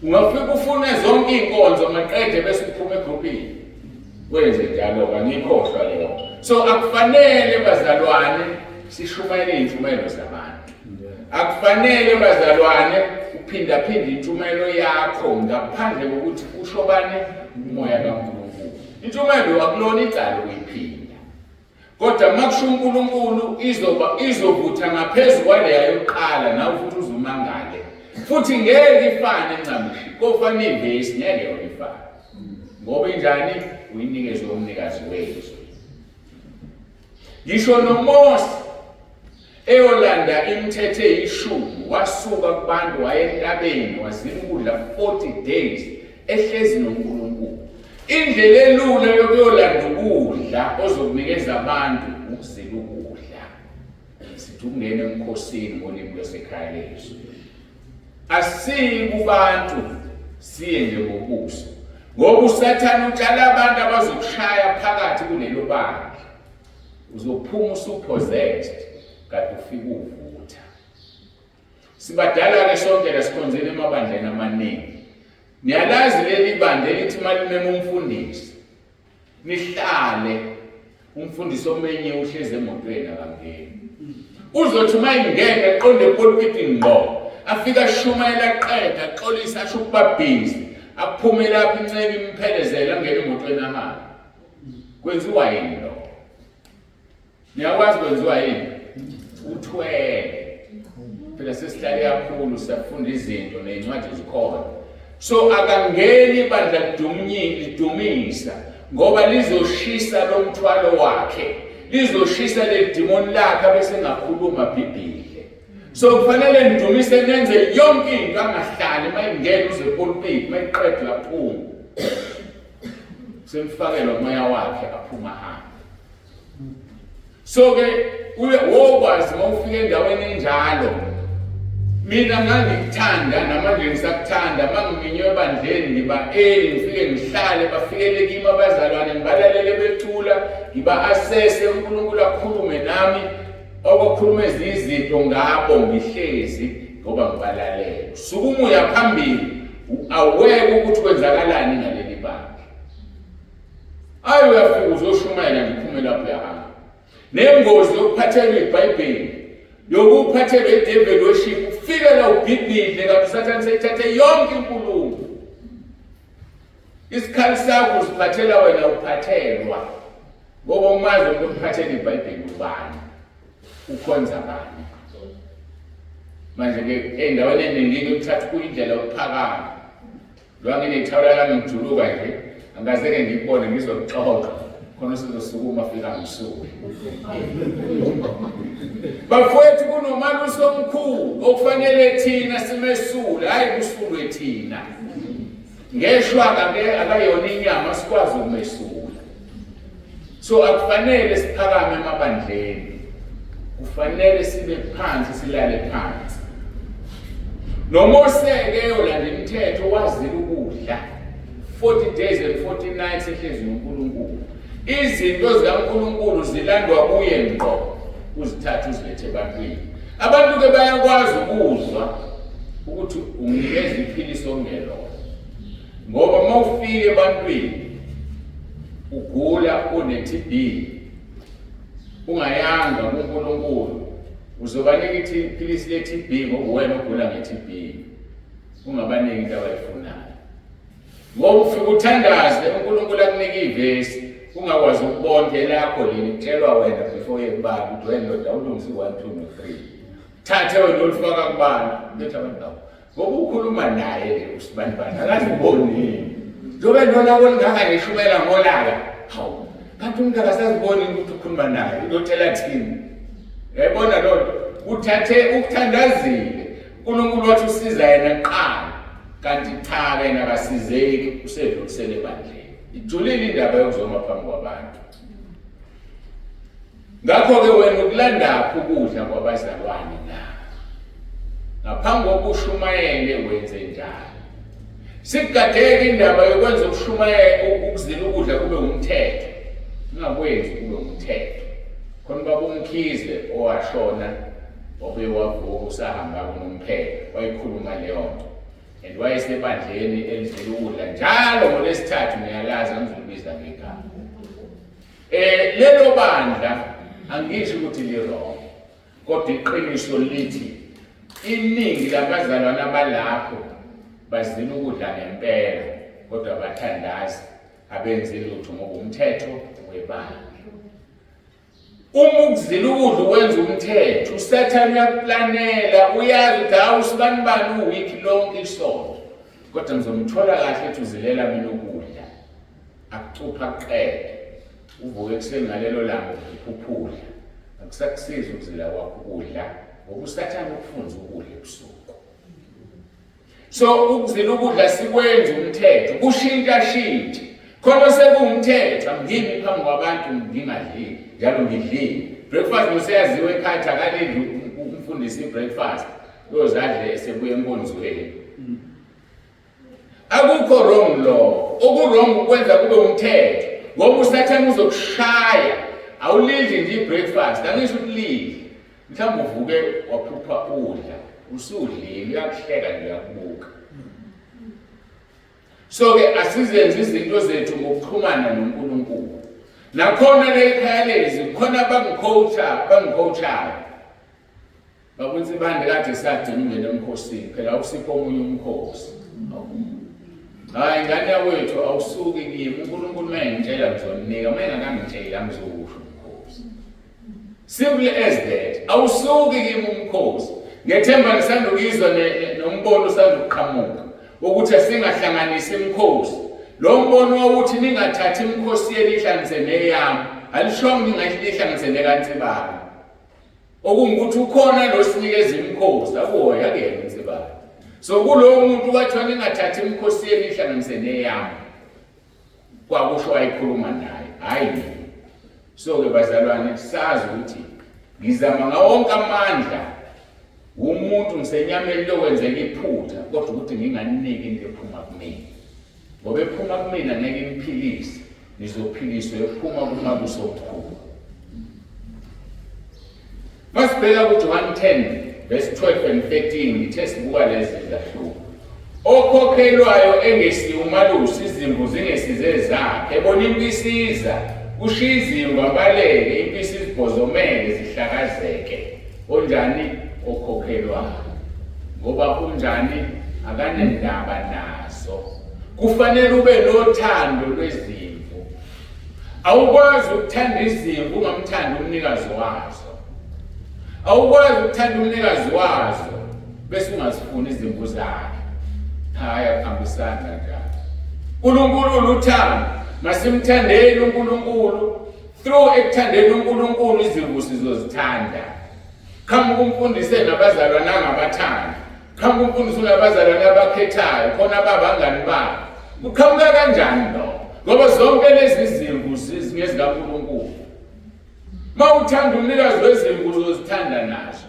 Ungafika ufune zonke iy'nkonzo maqede bese uphuma egrupini. Wenze njalo-ke, angiyikhohlwa leyo. So akufanele bazalwane sishumayele iy'ntshumayelo zabantu. Akufanele bazalwane uphindaphinde intshumayelo yakho ngaphandle kokuthi usho bani umoya kaNkulunkulu. Intshumayelo akulona icala ukuyiphinda. Kodwa uma kusho uNkulunkulu izoba izovutha ngaphezu kwaleya yokuqala, nawe futhi uzumangale. Futhi ngeke ifane ncamishi, kofana ivesi ngeke yona ifane. Ngoba injani? Uyinikeze umnikazi wezwi. Ngisho noMose eyolanda imithetho eyishumi wasuka kubantu waya entabeni wazila ukudla 40 days ehlezi noNkulunkulu. Indlela elula yokuyolanda ukudla ozokunikeza abantu ukuzila ukudla. Sithi ukungena emkhosini ngolimi lwasekhaya lethu. Asiyi kubantu siye nje ngobuso. Ngoba uSathane utshala abantu abazokushaya phakathi kulelo bandla. Uzophuma usupossessed kade ufika uvutha. Sibadala-ke sonke la sikhonzile emabandleni amaningi. Niyalazi leli bandla elithi malimema umfundisi nihlale umfundisi omenye uhlezi emotweni akangeni. Uzothi uma ingena eqonde epulpiti ngqo afike ashumayela aqeda axolise asho ukuba busy aphume lapho inceku imphelezele angene emotweni ahambe. Kwenziwa yini lokho? Niyakwazi kwenziwa yini? Uthwele. Phela sesihlale kakhulu siyafunda izinto nezincwadi zikhona. So akangeni ibandla lidumisa ngoba lizoshisa lo mthwalo wakhe. Lizoshisa le demon lakhe bese ngakhuluma bhibhile. So kufanele nidumise nenze yonke into angahlali mayingena uze pulpit mayiqedwa uyaphuma. Semfakelwa umoya wakhe aphuma ahambe. So ke uye wokwazi uma ufika endaweni enjalo mina ngangikuthanda namanje ngisakuthanda uma ngiminywe ebandleni ngiba early ngifike ngihlale bafikele kimi abazalwane ngibalalele becula ngiba-asese uNkulunkulu akhulume nami okwakhuluma ezinye izinto ngabo ngihlezi ngoba ngibalalele sukuma uya phambili aweke ukuthi kwenzakalani ngaleli bandla Ayi uyafika uzoshumayela nje uphume lapho uyahamba. Nengozi yokuphathelwa iBhayibheli yokuphathelwa i-devil worship ufike la ubhibhidle kanti usathane seyithathe yonke inkulumo. Isikhali sakho uziphathela wena uphathelwa ngoba umazi umuntu okuphathela iBhayibheli ubani ukhonza bani. Manje ke endaweni eningi kuthatha kuyindlela yokuphakama Lo nginethawula lami ngijuluka nje angikaze-ke ngikubone ngizokuxoxa khona usuzosukuma fika ngisuke. Bafowethu kunomalusi omkhulu okufanele thina simesule, hhayi kusulwe thina. Ngeshwa akayona inyama sikwazi ukumesula. So akufanele siphakame emabandleni, kufanele sibe phansi silale phansi. NoMose-ke olanda imithetho wazila ukudla 40 days and 40 nights ehlezi noNkulunkulu. Izinto zikaNkulunkulu zilandwa kuye ngqo, uzithathe uzilethe ebantwini. Abantu-ke bayakwazi ukuzwa ukuthi umnikeza iphilisi okungelona. Ngoba uma ufika ebantwini ugula une-TB ungayanga kuNkulunkulu uzobanika iphilisi le-TB ngoba uwena ogula nge-TB ungabaniki into abayifunayo ngoba ufike uthandaze uNkulunkulu akunike ivesi ungakwazi ukubona elakho leli kutshelwa wena before uye kubantu ukuthi wena ndoda ulungise u-one two no-three thathe wena olufaka kubantu bethi abantu labo Ngoba ukhuluma naye nje usibanibani akaziboni. Njengoba nolaka olungaka nje shumela ngolaka. Hawu, kanti umuntu akasaziboni ukuthi ukhuluma naye, uyotshela thini. Uyayibona loo nto? Uthathe ukuthandazile. uNkulunkulu wathi usiza yena kuqala. Kanti cha yena akasizeki, usedlulisele ebandleni. Ijulile indaba yokuzoma phambi kwabantu. Ngakho-ke wena ukulandaphi ukudla kwabazalwane na? Ngaphambi kokuba ushumayele wenze njani? Sikugadeke indaba yokwenza ukushumayela ukuzila ukudla kube umthetho. Ungakwenzi kube umthetho. Khona ubaba uMkhize owashona wabuye wavuka usahamba kunomphela wayikhuluma leyo nto. And wayesebandleni elizila ukudla njalo ngolesithathu ngiyalazi angizukubiza ngegama. Eh lelo bandla angisho ukuthi li wrong kodwa iqiniso lithi iningi labazalwane abalapho bazila ukudla ngempela kodwa abathandazi abenzi lutho ngoba umthetho webandla. Uma ukuzila ukudla ukwenza umthetho uSathane uyakuplanela uyazi ukuthi hawu sibanibani uweek lonke isonto kodwa ngizomthola kahle ethi uzilela mina ukudla akucupha kuqede uvuke ekuseni ngalelo langa ukuphuphudla akusakusizi ukuzila kwakho ukudla ngoba usathane ukufunza ukudla ebusuku so ukuzila ukudla sikwenza umthetho kushintsha shintshe khona sekuwumthetho angimi phambi kwabantu ngingadlile njalo ngidlile breakfast ngoseyaziwa ekhaya akalindi umfundisi i-breakfast uyozadle esebuya enkonzweni Akukho wrong lokho. Oku-wrong ukwenza kube umthetho. Ngoba uSathane uzokushaya. Awulidli nje i-breakfast, angisho ukuthi lidle. Mhlawumbe uvuke waphupha udla. Usudlile, uyakuhleka nje, uyakubuka. So-ke asizenze izinto zethu ngokuxhumana noNkulunkulu. Nakhona le ikhaya lezi khona bangicoacha, bangicoachayo. Bakuthi bande kade sagcina ungena emkhosini, phela awusipho omunye umkhosi. Hayi ngane yakwethu, awusuki kimi. UNkulunkulu uma engitshela ngizoninika, uma engakangitsheli angizokusho umkhosi. Simple as that. Awusuki kimi umkhosi. Ngethemba ngisandukizwa nombono usandukuqhamuka ukuthi asingahlanganisi imikhosi. Lo mbono wawuthi ningathathi imikhosi yenu ihlanganise neyami. Alishongo ningayihlanganise nekaNsibane. Okungukuthi ukhona lo sinikeza imikhosi, akuhoya akuyena uNsibane. So kulowo muntu kwathiwa ningathathi imikhosi yenu ihlanganise neyami. Kwakusho ayikhuluma naye, hhayi mina. So-ke bazalwane, sazi ukuthi ngizama ngawo wonke amandla umuntu ngisenyameni lokwenzeka iphutha, kodwa ukuthi nginganiki into ephuma kumina, ngoba ephuma kumina ngeke imphilise, nizophiliswa ephuma kumalusi omkhulu. Masibheka kuJohn 10 verse 12 and 13, ngithe sibuka lezi zahluko. Okhokhelwayo engesiye umalusi, izimvu zingesize zakhe, ebona impisi iza, ushiya izimvu abaleke, impisi izibhozomele zihlakazeke. Onjani okhokhelwayo? Ngoba unjani akanendaba nazo. Kufanele ube nothando lwezimvu. Awukwazi ukuthanda izimvu ungamthandi umnikazi wazo. Awukwazi ukuthanda umnikazi wazo bese ungazifuni izimvu zakhe. Hayi, akuhambisani kanjalo. uNkulunkulu uthando. Masimthandeni uNkulunkulu. Through ekuthandeni uNkulunkulu izimvu sizozithanda. Qhamuka umfundise nabazalwane angabathandi. Qhamuka umfundisi unabazalwane abakhethayo khona babangani babo. Kuqhamuka kanjani lokho? Ngoba zonke lezi zimvu zingezikaNkulunkulu. Uma uthanda umnikazi wezimvu uzozithanda nazo.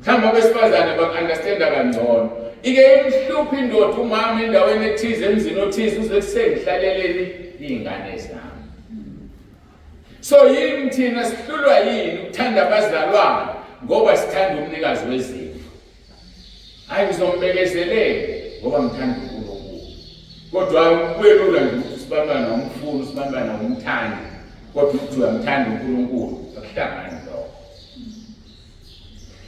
Mhlawumbe abesifazane baku-understanda kangcono. Ike imhluphe indoda umama endaweni ethize emzini othize uze kusengihlaleleni iy'ngane zami. So yini thina sihlulwa yini ukuthanda abazalwane ngoba sithanda umnikazi wezimvu? Hayi, ngizombekezelela ngoba ngithanda uNkulunkulu. Kodwa kubelula nje ukuthi usibantwana umfuni, usibantwana umthandi, kodwa ukuthi uyamthanda uNkulunkulu akuhlangani lokho.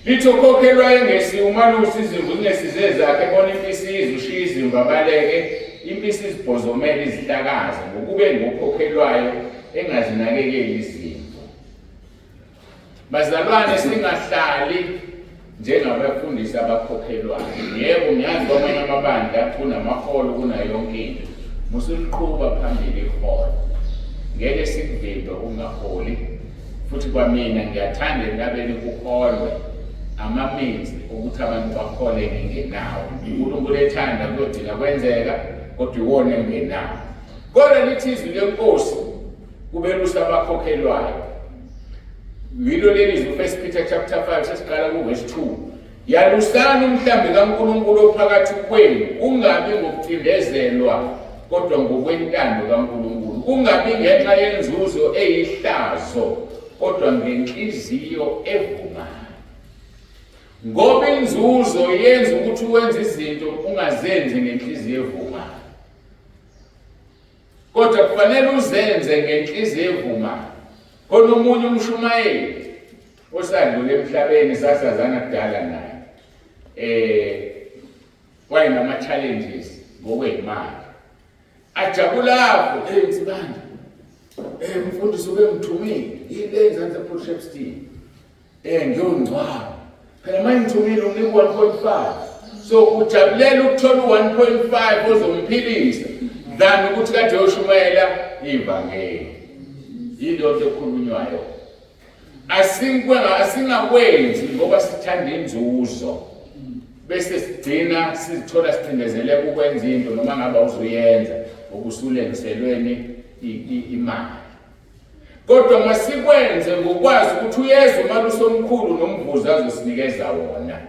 Lithi okhokhelwa engesi umalusi, izimvu zingesize zakhe, ebona impisi iza, ushiya izimvu abaleke, impisi izibhozomele izihlakaze, ngokube ngokhokhelwayo engazinakekeli izimvu. Bazalwane, singahlali njengabafundisi abakhokhelwayo. Yebo, ngiyazi kwamanye amabandla kunamaholo, kunayo yonke into. Musuliqhuba phambili iholo, ngeke sikuvimbe ungaholi. Futhi kwamina ngiyathanda entabeni kuholwe amaminzi okuthi abantu bahole ngingenawo. uNkulunkulu ethanda kuyogcina kwenzeka, kodwa iwona engingenawo. Kodwa lithi izwi lenkosi kubelusi abakhokhelwayo. Yilo leli zwi, First Peter chapter 5 sesiqala ku-verse 2. Yalusani umhlambi kaNkulunkulu ophakathi kwenu, kungabi ngokucindezelwa, kodwa ngokwentando kaNkulunkulu, kungabi ngenxa yenzuzo eyihlazo, kodwa ngenhliziyo evumayo. Ngoba inzuzo yenza ukuthi wenze izinto ungazenzi ngenhliziyo evumayo, kodwa kufanele uzenze ngenhliziyo evumayo. Khona omunye umshumayeli osadlula emhlabeni, sasazana kudala naye, wayenama challenges ngokwemali. Ajabulapho, hey Nsibande, mfundisi ubengithumile yini le enzansi ePort Shepstone, ngiyongcwaba phela, manje ngithumile unginika 1.5. So ujabulela ukuthola u-1.5 ozomphilisa than ukuthi kade uyoshumayela ivangeli. Yilo nto ekhulunywayo. Asingakwenzi ngoba sithanda inzuzo, bese sigcina sizithola sicindezeleka ukwenza into noma ngabe awuzuyenza ngokusulengiselweni imali. Kodwa masikwenze ngokwazi ukuthi uyeza umalusi omkhulu nomvuzo azosinikeza wona.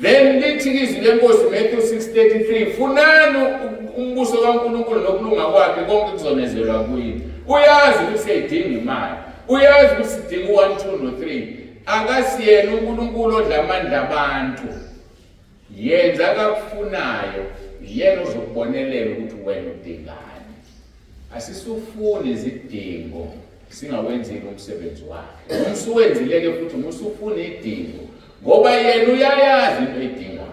Then lithi izwi lenkosi, Matthew 6:33, funani umbuso kaNkulunkulu nokulunga kwakhe, konke kuzonezelwa kuyini. Uyazi ukuthi siyayidinga imali, uyazi ukuthi sidinga u-1, 2 no-3. Akasiyena uNkulunkulu odla amandla abantu. Yenza akakufunayo, yena uzokubonelela ukuthi wena udingani. Asisufuni izidingo singawenzile umsebenzi wakhe. Uma usuwenzile-ke futhi uma usufuna idingo, ngoba yena uyayazi into oyidingayo.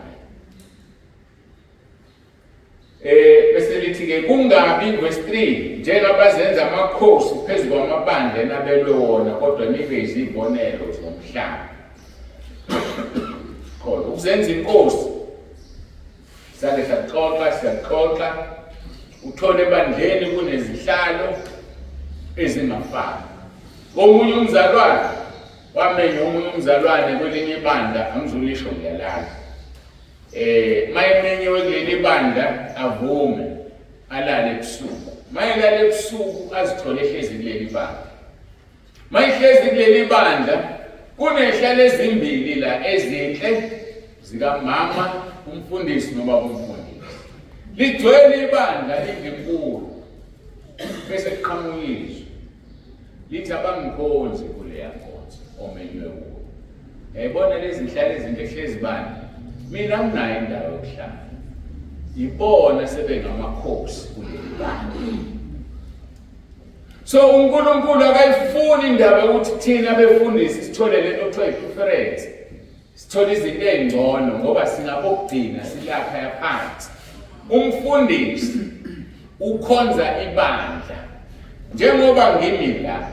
Bese lithi ke kungabi verse 3 njengabazenza amakhosi phezu kwamabandla enabelwe wona kodwa nibe izibonelo zomhlaba. Khona ukuzenza inkosi sake saxoxa siyaxoxa uthole ebandleni kunezihlalo ezingafani. Omunye umzalwane wamenye omunye umzalwane kwelinye ibandla angizulisho ngiyalala. Mayemenyiwe kuleli bandla avume alale ebusuku. Mayelala ebusuku azithole ehlezi kuleli bandla. Mayihlezi kuleli bandla kunehlalo ezimbili la ezinhle zikamama umfundisi nobaba umfundisi. Ligcwele ibandla lingenkulu bese kuqhamuka izwi lithi abangikhonzi kuleya nkonzo omenywe kuyo. Yayibona lezi nhlalo ezinto ehlezi bani mina nginayo indawo yokuhlala. Ibona sebengamakhosi kuleli bandla. So uNkulunkulu akayifuni indaba yokuthi thina befundisi sithole lento okuthiwa i-preference. Sithole izinto ezingcono ngoba singabokugcina silapha phansi. Umfundisi ukhonza ibandla. Njengoba ngimi la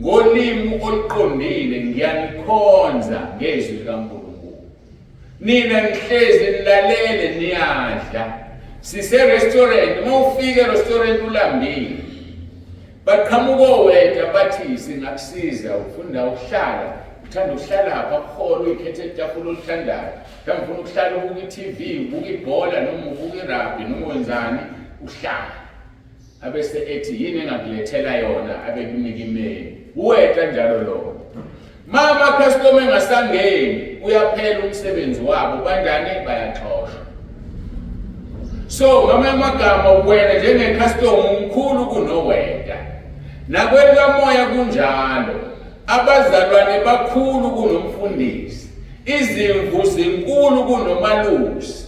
ngolimi oluqondile ngiyanikhonza ngezwi likaNkulunkulu. Nina nihlezi nilalele niyadla. Sise restaurant, uma ufika e-restaurant ulambile. Baqhamuka oweta bathi singakusiza ufunda ukuhlala, uthanda ukuhlala lapha kuholo uyikhethe itafula olithandayo. Mhlawumbe ufuna ukuhlala ubuka i-TV, ubuka ibhola noma ubuka irugby noma wenzani, uhlala. Abese ethi yini engakulethela yona abekunika imeli. Uweta njalo lowo. Mama customer engasangeni uyaphela umsebenzi wabo banjani bayaxoshwa. So ngamanye amagama wena njenge-customer umkhulu kunoweta. Nakwelikamoya kunjalo. Abazalwane bakhulu kunomfundisi. Izimvu zinkulu kunomalusi.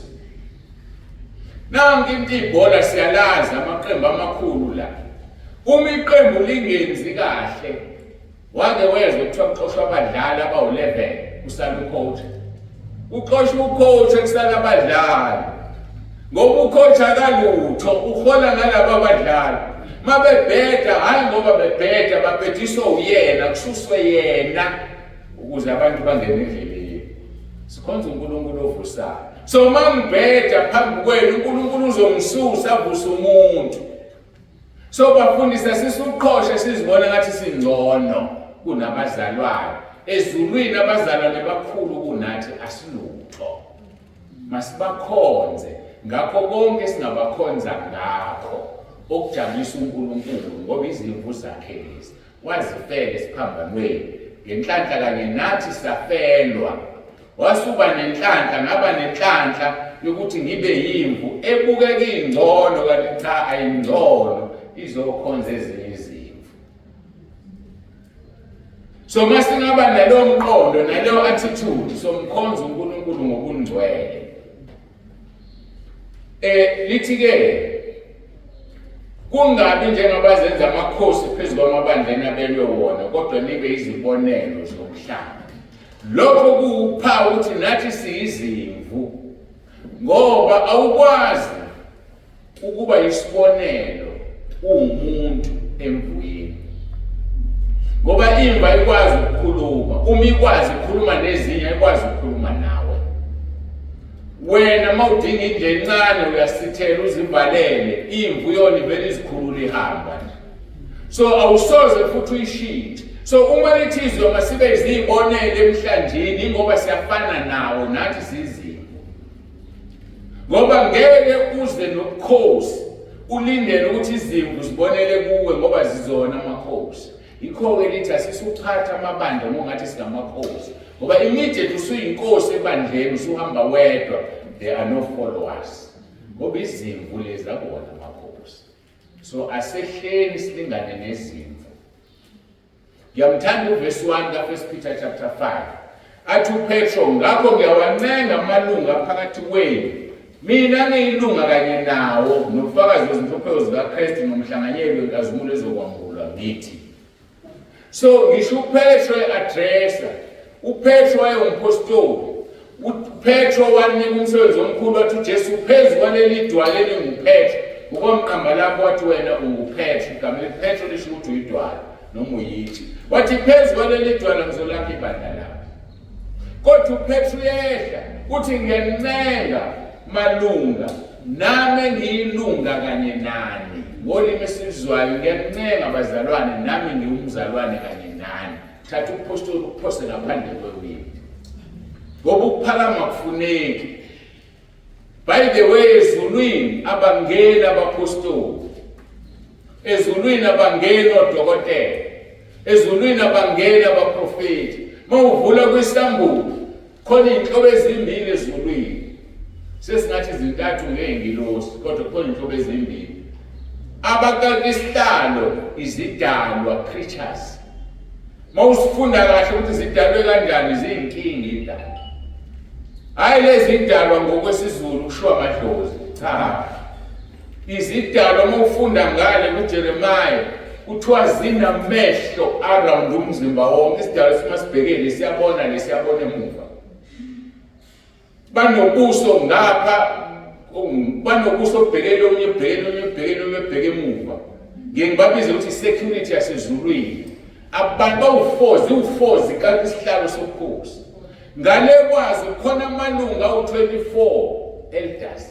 Nanki into ibhola siyalazi amaqembu amakhulu la. Uma iqembu lingenzi kahle wake wezwa kuthiwa kuxoshwa abadlali abawu-11 kusala ucoach. Uxoshwa ucoach kusala abadlali. Ngoba ucoach akalutho uhola ngalabo abadlali. Mabebheda hayi ngoba bebheda babhediswa uyena kususwe yena ukuze abantu bangene endleleni. Sikhonza uNkulunkulu ovusayo. So mangibheda phambi kwenu uNkulunkulu uzongisusa avuse umuntu. So bafundisa sisuqhoshe sizibona ngathi singcono kunabazalwane. Ezulwini abazalwane bakhulu kunathi asilutho. Masibakhonze ngakho konke singabakhonza ngakho okujabulisa uNkulunkulu ngoba izimvu zakhe lezi wazifela esiphambanweni ngenhlanhla kanye nathi safelwa. Wasuba nenhlanhla ngaba nenhlanhla yokuthi ngibe yimvu ebukeka ingcono kanti cha ayingcono izokhonza ezinye izimvu. So masingaba nalowo mqondo naleyo attitude somkhonza uNkulunkulu ngokungcwele. Lithi ke kungabi njengabazenza amakhosi phezu kwamabandla enabelwe wona kodwa nibe izibonelo zomhlaba. Lokho kuwuphawu ukuthi nathi siyizimvu ngoba awukwazi ukuba isibonelo uwumuntu emvuyeni. Ngoba imvu ayikwazi ukukhuluma, uma ikwazi ukukhuluma nezinye ayikwazi ukukhuluma nawe. Wena uma udinga indlu encane uyasithela uzivalele, imvu yona ivele izikhulule ihamba nje. So awusoze futhi uyishintshe. So uma lithi izwe masibe izibonelo emhlanjini ngoba siyafana nawo nathi sizimvu. Ngoba ngeke uze nobukhosi ulindele ukuthi izimvu zibonele kuwe ngoba zizona amakhosi. Yikho-ke lithi asisuchatha amabandla ngongathi singamakhosi. Ngoba immediate usuyinkosi ebandleni usuhamba wedwa there are no followers. Ngoba izimvu lezi akuwona amakhosi. So asehleni silingane nezimvu. Ngiyamthanda uvesi 1 ka 1 Peter chapter 5. Athi uPetro, ngakho ngiyawancenga amalunga phakathi kwenu, mina ngiyilunga kanye nawo, nobufakazi bezinhlupheko zikaKristu nomhlanganyeli wenkazimulo ezokwambulwa ngithi. So ngisho uPetro e-addressa, uPetro wayewumpostoli. UPetro wanika umsebenzi omkhulu, wathi uJesu phezu kwaleli dwala elinguPetro. Ukwamqamba lapho wathi wena unguPetro, igama elithi Petro lisho ukuthi uyidwala noma uyithi. Wathi phezu kwaleli dwala ngizolakha ibandla lami. Kodwa uPetro uyehla uthi ngiyancenga malunga nami engiyilunga kanye nani ngolimi esizwayo, ngiyancenga bazalwane nami ngiwumzalwane kanye nani. Thatha ubuphostoli uphose ngaphandle kwewindi, ngoba ukuphakama kufuneki. By the way, ezulwini abangeni abaphostoli, ezulwini abangeni odokotela, ezulwini abangeni abaprofeti. Mawuvula kwisambulo khona iy'nhlobo ezimbili ezulwini, sesingathi zintathu ngey'ngilosi, kodwa khona iy'nhlobo ezimbili. Abakaka isihlalo izidalwa, creatures. Mawusifunda kahle ukuthi zidalwe kanjani, ziyinkinga idalwa. Hhayi lezi idalwa ngokwesiZulu kushiwo amadlozi, cha. Izidalwa uma ufunda ngale kuJeremiah kuthiwa zinamehlo around umzimba wonke. Isidalwa sima sibhekele siyabona le siyabona emuva. Banobuso ngapha, banobuso obhekele omunye, ubhekele omunye, ubhekele omunye, ubheke emuva. Ngiye ngibabize ukuthi security yasezulwini. Abantu bawu-4, ziwu-4 zikaka isihlalo sobukhosi. Ngale kwazo khona amalungu awu-24 elders.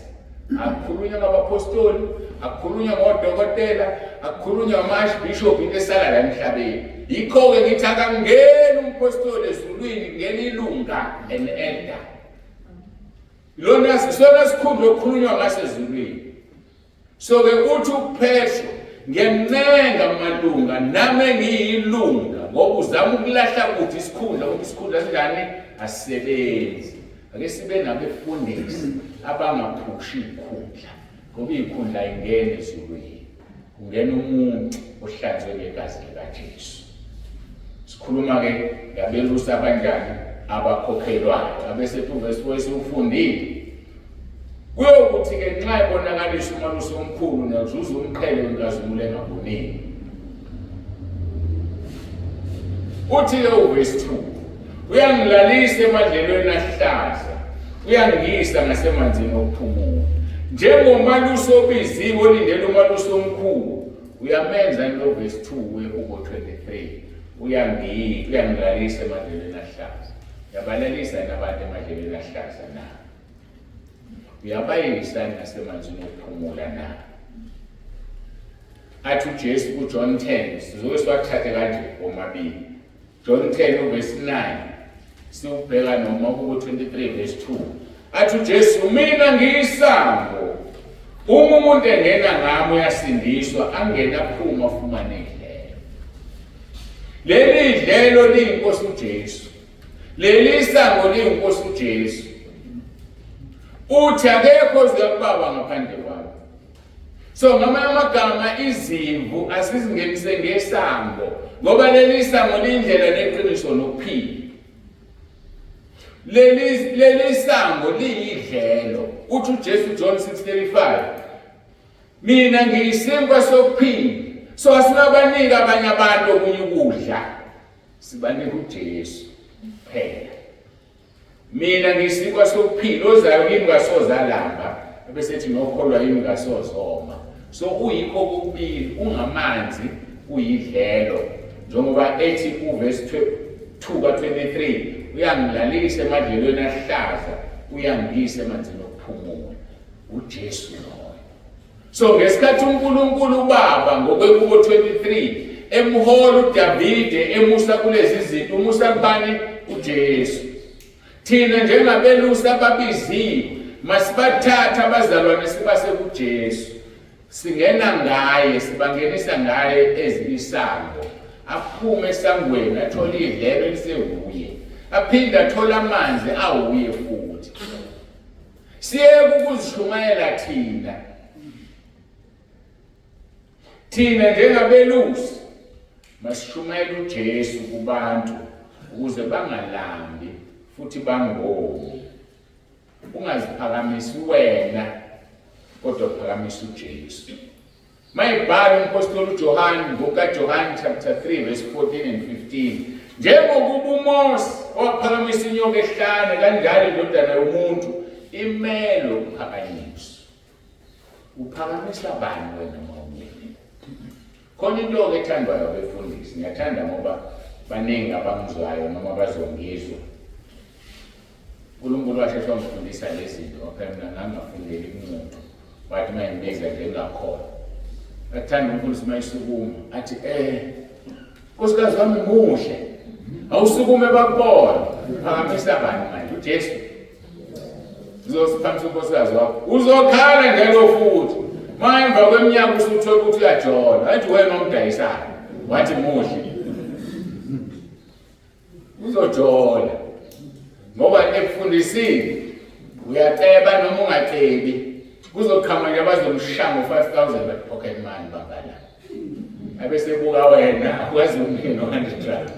Akukhulunywa ngabapostoli, akukhulunywa ngodokotela, akukhulunywa ngama-archbishop, into esala la emhlabeni. Yikho-ke ngithi akangeni umpostoli ezulwini, kungena ilunga, an elder. Lona sona sikhundla okukhulunywa ngaso ezulwini. So-ke uthi uPetro, ngiyancenga malunga nami engiyilunga, ngoba uzama ukulahla kude isikhundla, ngoba isikhundla sinjani asisebenzi. Ake sibe nabefundisi abangaphushi ikhundla, ngoba ikhundla ayingeni ezulwini, kungena umuntu ohlanzwe ngegazi likaJesu. Sikhuluma-ke ngabelusi abanjani abakhokhelwayo, abesethi uvesi 4 esiwufundile. Kuyokuthi-ke nxa ebonakaliswa umalusi omkhulu, niyazuza umqhele wenkazimulo engaboneki. Uthi-ke uvesi 2, uyangilalisa emadlelweni ahlaza, uyangiyisa ngasemanzini okuphumula. Njengomalusi obiziwe olindele umalusi omkhulu, uyamenza into verse 2 weHubo 23, uyangilalisa emadlelweni ahlaza. Uyabalalisa nabantu emadlelweni ahlaza na? Uyabayisa nasemanzini okuphumula na? Athi uJesu kuJohn 10, sizoke siwathathe kanje omabili. John 10 verse 9 siwubheka noma kubo 23 verse 2. Athi uJesu, mina ngiyisango, uma umuntu engena ngami uyasindiswa, angena aphuma afumane idlelo. Leli idlelo liyinkosi uJesu, leli isango liyinkosi uJesu. Uthi akekho ozoya kubaba ngaphandle kwami. So ngamanye amagama izimvu asizingenise ngesango, ngoba leli sango liyindlela neqiniso nokuphila. Leli sango liyidlelo. Uthi uJesu John 6:35, mina ngiyisinkwa sokuphila. So asingabanika abanye abantu okunye ukudla, sibanika uJesu kuphela. Mina ngiyisinkwa sokuphila, ozayo kimi kasoze alamba, ebesethi nokholwa yimi kasoze oma. So uyikho kokubili, ungamanzi, uyidlelo. Njengoba ethi uvesi 2 ka-23, uyangilalisa emadlelweni ahlaza, uyangiyisa emanzini okuphumula. uJesu loyo. So ngesikhathi uNkulunkulu uBaba ngokwekubo 23 emhola uDavide emusa kulezi zinto, umusa kubani? UJesu. Thina njengabelusi ababiziwe masibathathe abazalwane sibase kuJesu. Singena ngaye, sibangenisa ngaye ezisango. Aphume esangweni athole idlelo elisewuye. Aphinde athole amanzi awuye futhi. Siyeke ukuzishumayela thina. Thina njengabelusi masishumayele uJesu kubantu ukuze bangalambi. futhi bangoni. Ungaziphakamisi wena kodwa phakamisa uJesu. Mayibhala umpostoli uJohane ngokaJohane chapter 3 verse 14 and 15 njengokuba uMose waphakamisa inyoka ehlane kanjalo indodana yomuntu imelwe ukuphakanyiswa. Uphakamisa bani wena mawumile? Khona into-ke ethandwayo abefundisi, ngiyathanda ngoba baningi abangizwayo noma bazongizwa. uNkulunkulu washeshe wangifundisa lezi zinto, phela mina ngangingafundeli kumuntu. Wathi uma ngibiza nje ngingakholwa. Athanda umfundisi uma esukuma athi eh nkosikazi wami muhle. Awusukume bakubone. Phakamisa bani manje uJesu? Uzosiphamisa unkosikazi wakho. Uzokhala njalo futhi. Ma emva kweminyaka usuthola ukuthi uyajola. Athi wena omdayisayo. Wathi muhle. Uzojola. Ngoba ekufundisile uyaceba noma ungacebi. Kuzoqhamuka nje abazomshaya ngo-5000 bathi pocket money baba la. Abesebuka wena akwazi ukunike no-100 rand.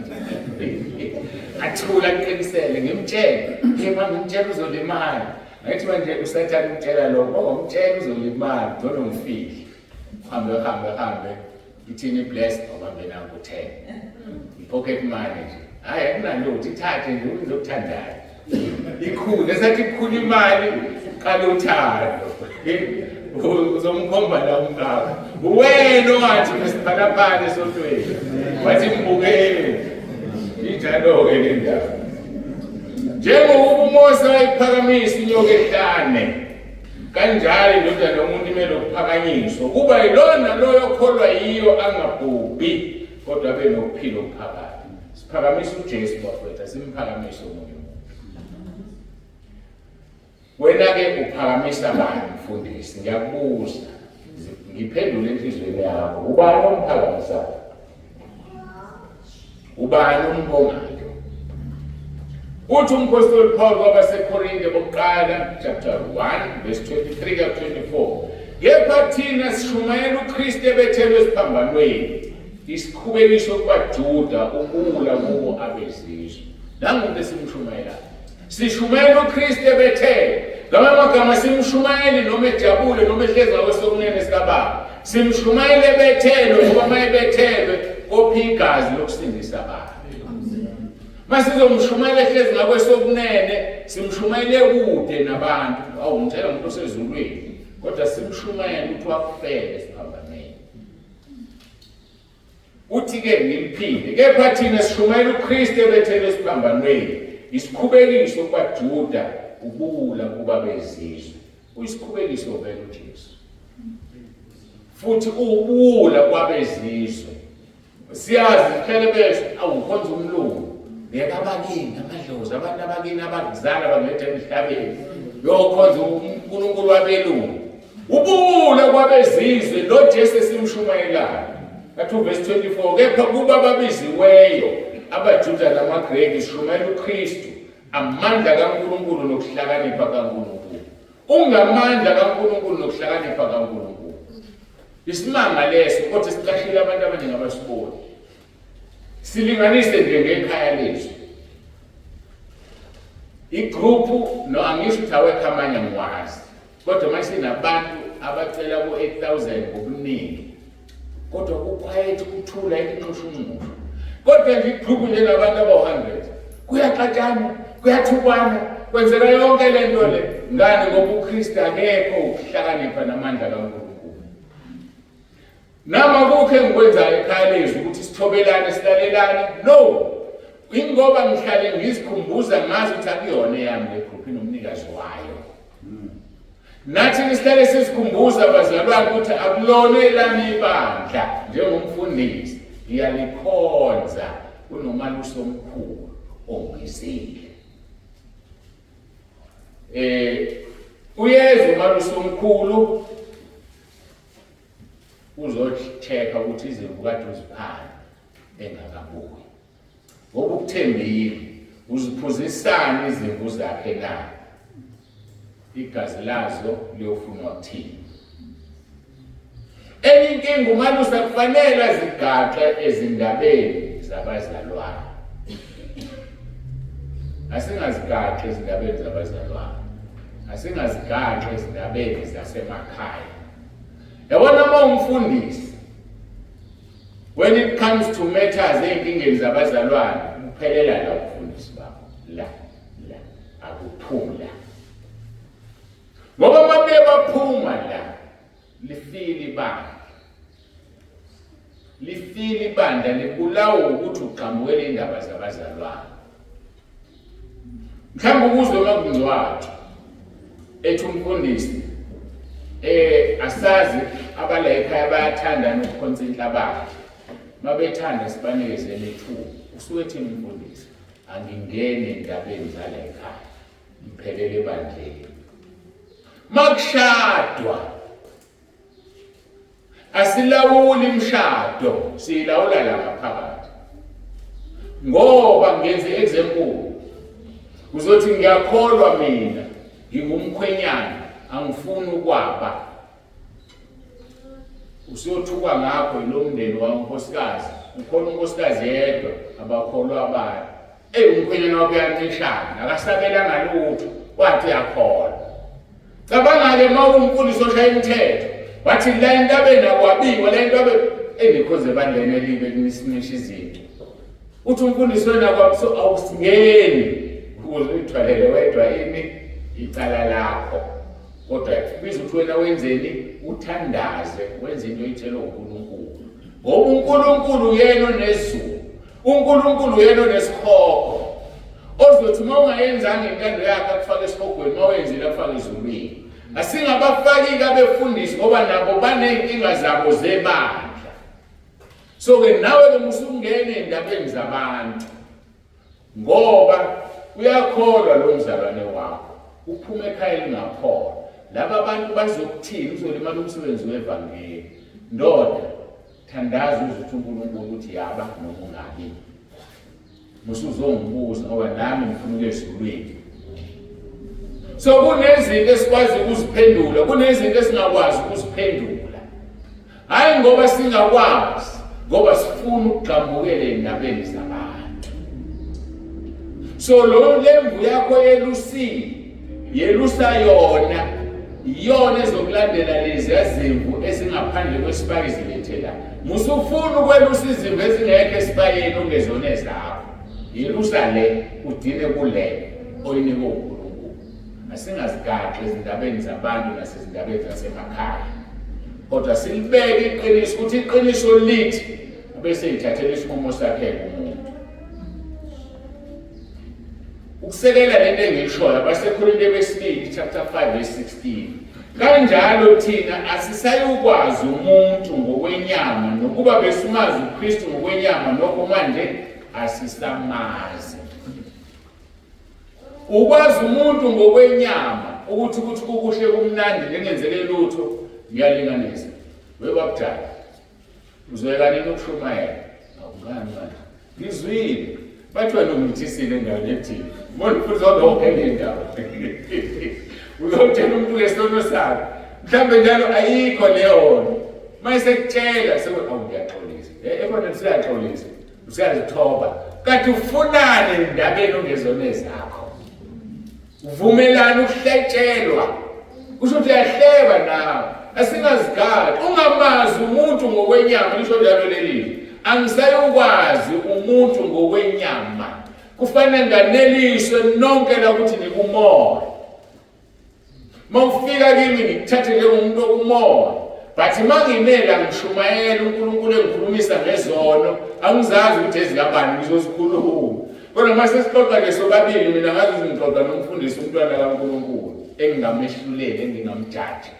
Athula aqinisele ngimtshele. Hey mama ngimtshela uzolimala. Ngathi manje usathane umtshela lokho, ngomtshela uzolimala, ngcono ngifihle. Hambe hambe hambe. Ithini blessed awubambe nangu 10. I-pocket money nje. Hayi akunalutho ithathe nje uyenze okuthandayo. Ikhule esathi ikhula imali qala uthando. Uzomkhomba la umkakho. Uwena owathi mesiphalaphala esontweni. Wathi mbukeni. Injalo-ke le ndaba. Njengokuba uMose wayiphakamisa inyoka ehlane kanjalo indodana yomuntu imele ukuphakanyiswa kuba yilona loyo okholwa yiyo angabhubhi kodwa abe nokuphila okuphakade. Siphakamisa uJesu bafowethu, asimphakamise omunye umuntu. Wena-ke uphakamisa bani mfundisi? Ngiyakubuza, ngiphendule enhliziyweni yakho, ubani omphakamisayo? Ubani ombongayo? Uthi umphostoli Paul kwabaseKorinte bokuqala chapter 1 verse 23 ka 24 kepha thina sishumayela uKristu ebethelwe esiphambanweni isikhubekiso kubaJuda ukula kubo abezizwe. Nangumuntu esimshumayelayo. Sishumayela uKristu ebethelwe. Ngamanye amagama simshumayeli noma ejabule noma ehlezi ngakwesokunene sikababa. Simshumayele ebethelwe ngoba uma ebethelwe kophi igazi lokusindisa abantu. Masizomshumayela ehlezi ngakwesokunene simshumayele kude nabantu. Awu ngitshela umuntu osezulwini kodwa simshumayele ukuthi wakufela esiphambanweni. Uthi-ke ngimphinde, kepha thina sishumayela uKristu ebethelwe esiphambanweni, isikhubekiso kubaJuda, ubuwula kuba bezizwe. Uyisikhubekiso vele uJesu, futhi uwubuwula kwabezizwe. Siyazi sihlele besho, awu ngikhonza umlungu, yeka abakini amadlozi, abantu abakini abakuzala bangethe emhlabeni, yokhonza uNkulunkulu wabelungu. Ubuwula kwabezizwe lo Jesu esimshumayelayo. Athi uverse 24 kepha kuba ababiziweyo abaJuda namaGreki sishumayela uKristu amandla kaNkulunkulu nokuhlakanipha kaNkulunkulu. Ungamandla kaNkulunkulu nokuhlakanipha kaNkulunkulu. Isimanga leso kodwa sicashile abantu abaningi abasiboni. Silinganise nje ngekhaya lethu. Igroup no angisho ukuthi awekho amanye angiwazi. Kodwa manje sinabantu abacela ku-8000 ngobuningi. Kodwa kuquiet kuthula inxushunxushu. Kodwa nje igroup nje nabantu abawu-100 kuyaxatshana, kuyathukwana, kwenzeka yonke le nto le. Ngani? Ngoba uKristu akekho ukuhlakanipha namandla kaNkulunkulu. Nami akukho engikwenzayo ekhaya lezwi ukuthi sithobelane silalelane no ingoba ngihlale ngizikhumbuza ngazi ukuthi akuyona eyami le group inomnikazi wayo nathi sihlale sizikhumbuza bazalwane ukuthi akulona elami ibandla njengomfundisi ngiyalikhonza kunomalusi omkhulu ongizile eh uyeza umalusi omkhulu uzocheck-a ukuthi izimvu kade uziphani engakabuyi ngoba ukuthembile uziphuzisani izimvu zakhe na igazi lazo liyofunwa kuthini enye inkinga umalusi akufanele azigaxe ezindabeni zabazalwane. Asingazigaxi ezindabeni zabazalwane, asingazigaxi ezindabeni zasemakhaya. Yabona uma umfundisi, when it comes to matters ey'nkingeni zabazalwane, kuphelela la ubufundisi bakho, la la akuphumi la, ngoba uma bebaphuma la lifile ibandla, lifile ibandla, libulawa ukuthi ugxambukele indaba zabazalwane. Mhlawumbe ukuzwe uma kungcwatshwa ethi umfundisi asazi abala ekhaya bayathanda ukukhonza inhlabathi, mabethanda sibanikezele ithuba. Usuke ethini umfundisi? Angingeni endabeni zala ekhaya, ngiphelele ebandleni. Makushadwa asilawuli imishado, siyilawula la ngaphakathi. Ngoba ngenze example, uzothi ngiyakholwa mina ngingumkhwenyana, angifuni ukwaba. Usuyothukwa ngakho yilo mndeni wankosikazi, ukhona unkosikazi yedwa, abakholwa abanye. Eyi, umkhwenyana wakho uyancishana, akasabelanga lutho, wathi uyakholwa. Cabanga-ke uma uwumfundisi oshaya imithetho, wathi la entabeni akwabiwa, la entabeni engikhonze ebandleni elibi elinisinisha izinto. Uthi umfundisi wena kwabiso awusingeni ukuze uyithwalele wedwa ini icala lakho. Kodwa kubiza ukuthi wena wenzeni, uthandaze, wenze into oyitshelwe uNkulunkulu. Ngoba uNkulunkulu uyena onezulu, uNkulunkulu uyena onesihogo. Ozothi uma ungayenzanga intando yakhe akufake esihogweni, uma uyenzile akufake ezulwini. Asingabafaki-ke abefundisi ngoba nabo baney'nkinga zabo zebandla. So-ke nawe-ke musungena ey'ndabeni zabantu, ngoba uyakholwa lo mzalwane wakho, uphuma ekhaya elingakholwa. Laba bantu bazokuthini? Uzolimala umsebenzi wevangeli. Ndoda, thandaza uze uthi uNkulunkulu ukuthi yaba noma ungabi. Musuzongibuza ngoba nami ngifuna ukuya ezulwini. So kunezinto esikwazi ukuziphendula, kunezinto esingakwazi ukuziphendula. Hayi ngoba singakwazi, ngoba sifuna ukugxambukela endabeni zabantu. So lo lemvu yakho yelusile, yelusa yona, iyona ezokulandela lezi zimvu ezingaphandle kwesibaya izilethela. Musufuna ukwelusa izimvu ezingekho esibayeni ongezona ezakho. Yelusa le, udine kule oyinikwe uNkulunkulu. Asingazigaxi ezindabeni zabantu nasezindabeni zasemakhaya, kodwa silibeke iqiniso ukuthi iqiniso lithi, bese ithathela isinqumo sakhe umuntu. Ukusekela lento engiyishoyo, abaseKorinte besibili chapter 5 verse 16. Kanjalo thina asisayukwazi umuntu ngokwenyama, nokuba besimazi uKristu ngokwenyama, nokho manje asisamazi. Ukwazi umuntu ngokwenyama ukuthi ukuthi kukuhle kumnandi lingenzeke lutho, ngiyalinganisa. Webabudala uzoyeka nini ukushumayela? Awungani manje ngizwile bathi wena ungithisile endaweni ethile, bona futhi wabawuphela indawo uzotshela umuntu ngesono sakhe, mhlawumbe njalo ayikho leyo nto. Uma esekutshela seku awu ngiyaxolisa, ebona usuyaxolisa, usuyazithoba, kanti ufunani endabeni ongezona ezakho? Uvumelana ukuhletshelwa, kusho ukuthi uyahleba nawe. Asingazigadi, ungamazi umuntu ngokwenyama, lisho njalo leli. Angisayokwazi umuntu ngokwenyama, kufanele nganeliswe nonke la ukuthi nikumoya. Uma ufika kimi ngikuthathe njengomuntu okumoya, but uma ngimela ngishumayela uNkulunkulu engikhulumisa ngezono, angizazi ukuthi ezikabani ngizozikhuluma. Kodwa uma sesixoxa nje sobabili, mina ngazi ukuthi ngixoxa nomfundisi umntwana kaNkulunkulu engingamehluleli, engingamjaji,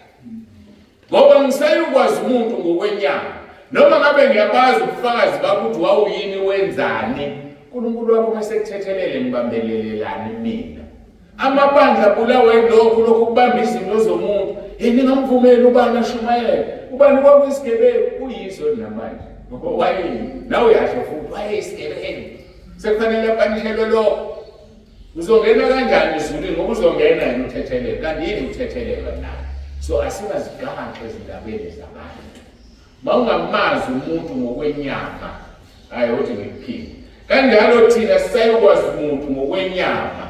ngoba ngisayokwazi umuntu ngokwenyama. Noma ngabe ngiyabazi ubufakazi bakuthi wawuyini, wenzani, uNkulunkulu wakho uma sekuthethelele, ngibambelelelani mina? Amabandla abulawa yilokhu lokhu kubamba izinto zomuntu. Yini ngamvumeli ubani ashumayele? Ubani kwakuyisigebengu, uyiso namanje. Ngoba wayeyini? Nawe uyasho futhi wayeyisigebengu. Sekufanele apanishelwe lokho. Uzongena kanjani ezulwini ngoba uzongena yena uthethelelwe? Kanti yini ukuthethelelwa na? So asingazigaxi ezindabeni zabantu. Mawungamazi umuntu ngokwenyama, hayi uthi ngikuphinde. Kanjalo thina sisayokwazi umuntu ngokwenyama.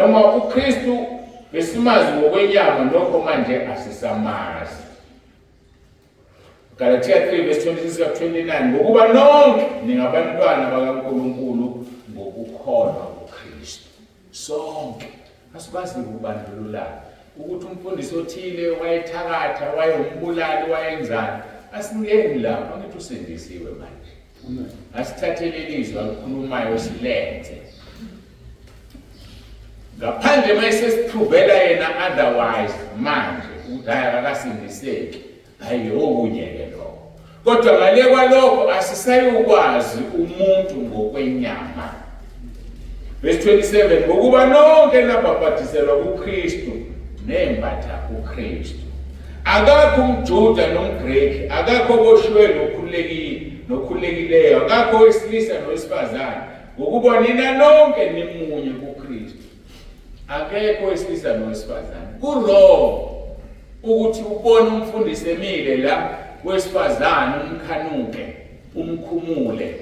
Noma uKristu besimazi ngokwenyama nokho manje asisamazi. Galatia 3 verse 26 ka 29 ngokuba nonke ningabantwana bakaNkulunkulu ngokukholwa kuKristu. Sonke asikwazi ukubandlululana ukuthi umfundisi othile wayethakatha wayewumbulali wayenzani asingeni lapho angithi usindisiwe manje asithathele ilizwi alikhulumayo silenze ngaphandle uma esesiphuvela yena otherwise manje ukuthi hhayi akakasindiseki hhayi okunye-ke lokho kodwa ngale kwalokho asisayokwazi umuntu ngokwenyama verse 27 ngokuba nonke nabhabhadiselwa kuKristu nembatha uKristu akakho umJuda nomGreki akakho oboshiwe nokhululekile nokhululekileyo akakho owesilisa nowesifazane ngokuba nina nonke nimunye kuKristu akekho owesilisa nowesifazane ku-wrong ukuthi ubone umfundisi emile la wesifazane umkhanuke umkhumule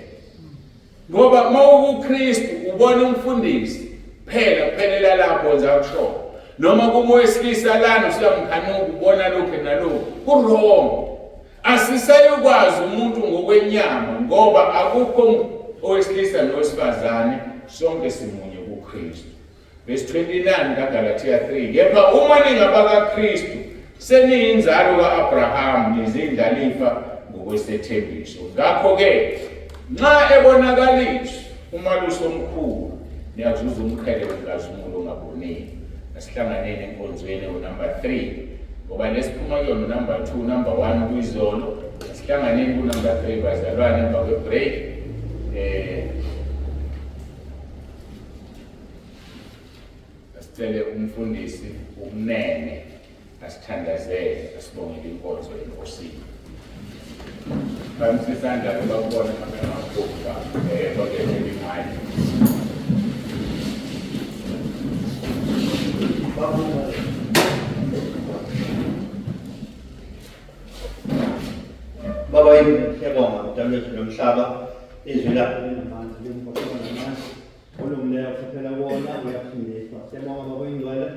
ngoba uma ukuKristu ubona umfundisi phela kuphelela lapho nje akusho noma kuma owesilisa lana usuyamkhanuka ubona lokhu nalokhu ku-wrong Asisayokwazi umuntu ngokwenyama ngoba akukho owesilisa nowesifazane sonke simunye kuKristu. Verse 29 kaGalathiya 3 kepha uma ningabakaKristu seniyinzalo ka-Abrahamu nizindlalifa ngokwesethembiso. Ngakho-ke nxa ebonakaliswa umalusi omkhulu niyazuza umqhele wenkazimulo ongabonile. Asihlanganeni enkonzweni unumber 3 ngoba lesiphuma kuyona unumber 2 number 1 kuyizolo. Asihlanganeni kunumber 3 bazalwane emva kwe-break. Eh asicele umfundisi ukunene asithandazele asibongele inkonzo enkosini. Bamisa isandla ke bakubona amaphupha eh imali. Baba siyabonga mdala wethu nomhlaba izwi lakho linamandla limkhohlwa namandla olungileyo futhela wona uyafundiswa siyabonga baba oyingcwele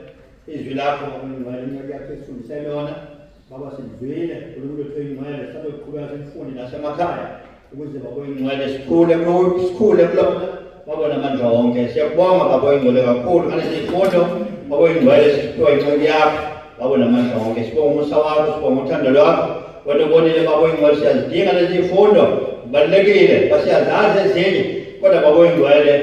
izwi lakho baba oyingcwele inceku yakho esifundise lona baba silizwile uNkulunkulu wethu oyingcwele sazoqhubeka silifunde nasemakhaya ukuze baba oyingcwele sikhule sikhule kulona baba namandla wonke siyakubonga baba oyingcwele kakhulu ngalezi zifundo baba oyingcwele siphiwa inceku yakho baba namandla wonke sibonga umusa wakho sibonga uthando lwakho wena ubonile baba oyingcwele siyazidinga lezi zifundo kubalulekile basiyazazi ezinye kodwa baba oyingcwele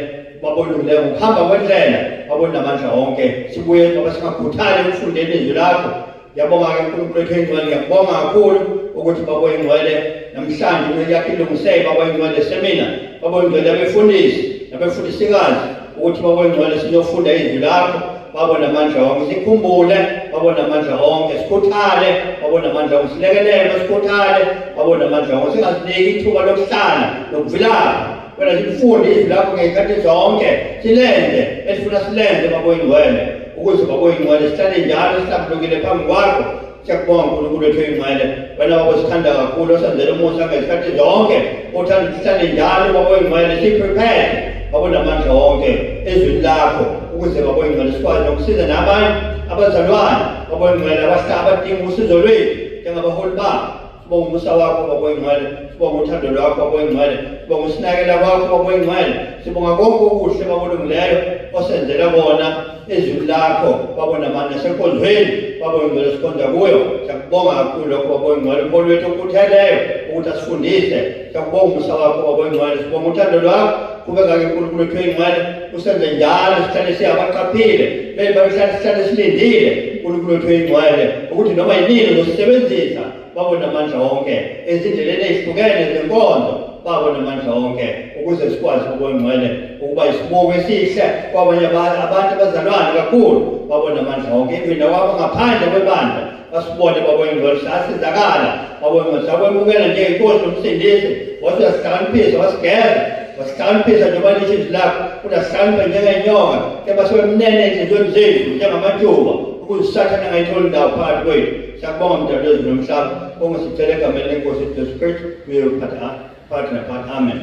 baba olungileyo ngokuhamba kwendlela baba onamandla wonke sibuye baba singakhuthali ekufundeni izwi lakho Ngiyabonga-ke Nkulunkulu wethu oyingcwele, ngiyakubonga kakhulu ukuthi Baba oyingcwele namhlanje into yakho ilungiseke Baba oyingcwele semina, Baba oyingcwele abefundisi nabefundisikazi ukuthi Baba oyingcwele sizofunda izwi lakho Baba namandla wonke sikhumbule Baba namandla wonke sikhuthale Baba namandla wonke silekelele sikhuthale Baba namandla wonke singaziniki ithuba lokuhlala nokuvilapha wena silifunde izwi lakho ngey'khathi zonke silenze esifuna silenze Baba oyingcwele ukuze Baba oyingcwele sihlale njalo sihlambulukile phambi kwakho siyakubonga Nkulunkulu wethu oyingcwele wena Baba osithanda kakhulu osenzela umusa ngezikhathi zonke othanda ukuthi sihlale njalo Baba oyingcwele si-prepared Baba onamandla wonke ezwini lakho ukuze Baba oyingcwele sikwazi nokusiza nabanye abazalwane Baba oyingcwele abadinga usizo lwethu njengabaholi babo Sibonga umusa wakho Baba oyingcwele, sibonga uthando lwakho Baba oyingcwele, sibonga usinakela kwakho Baba oyingcwele, sibonga konke okuhle Baba olungileyo osenzele kona ezwini lakho Baba namandla nasenkonzweni Baba oyingcwele sikhonza kuyo. Siyakubonga kakhulu lokho Baba oyingcwele, umholi wethu okhutheleyo ukuthi asifundise. Siyakubonga umusa wakho Baba oyingcwele, sibonga uthando lwakho. Qhubeka-ke Nkulunkulu wethu oyingcwele usenze njalo sihlale siyabaqaphile bebahlale sihlale silindile Nkulunkulu wethu oyingcwele ukuthi noma yinini uzosisebenzisa babona amandla wonke ezindleleni ezihlukene zenkonzo babona amandla wonke ukuze sikwazi ukubongcwele ukuba isibuko esihle kwabanye abantu abazalwane kakhulu babona amandla wonke even nawabo ngaphandle kwebandla basibone babongcwele sasizakala babongcwele sakwemukela njengenkosi nomsindisi wathi uyasihlakaniphisa wasigeza wasihlakaniphisa njengoba lisho izwi lakho kodwa sihlakaniphe njengenyoka kepha sibe mnene enhliziyweni zethu njengamajuba ukuze usathane angayitholi indawo phakathi kwethu Siyakubonga mdali wezulu nomhlaba, konke sicela egameni lenkosi Jesu Kristu, kuye uphatha phakathi naphakathi. Amen.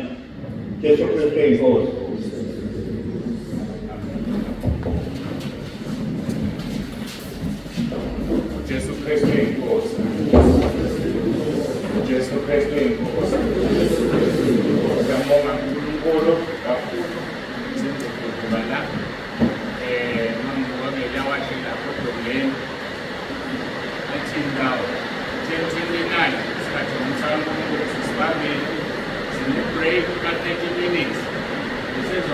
Jesu Kristu inkosi. Kristu inkosi. Siyambonga uNkulunkulu kakhulu sengizokhuluma la. Mangibuka ngelawashi lapho odongeni. Athini lawo? 10:29 isikhathi ngomsakazo kaNkulunkulu sisibambile. Sine break ka 30 minutes. Besezwa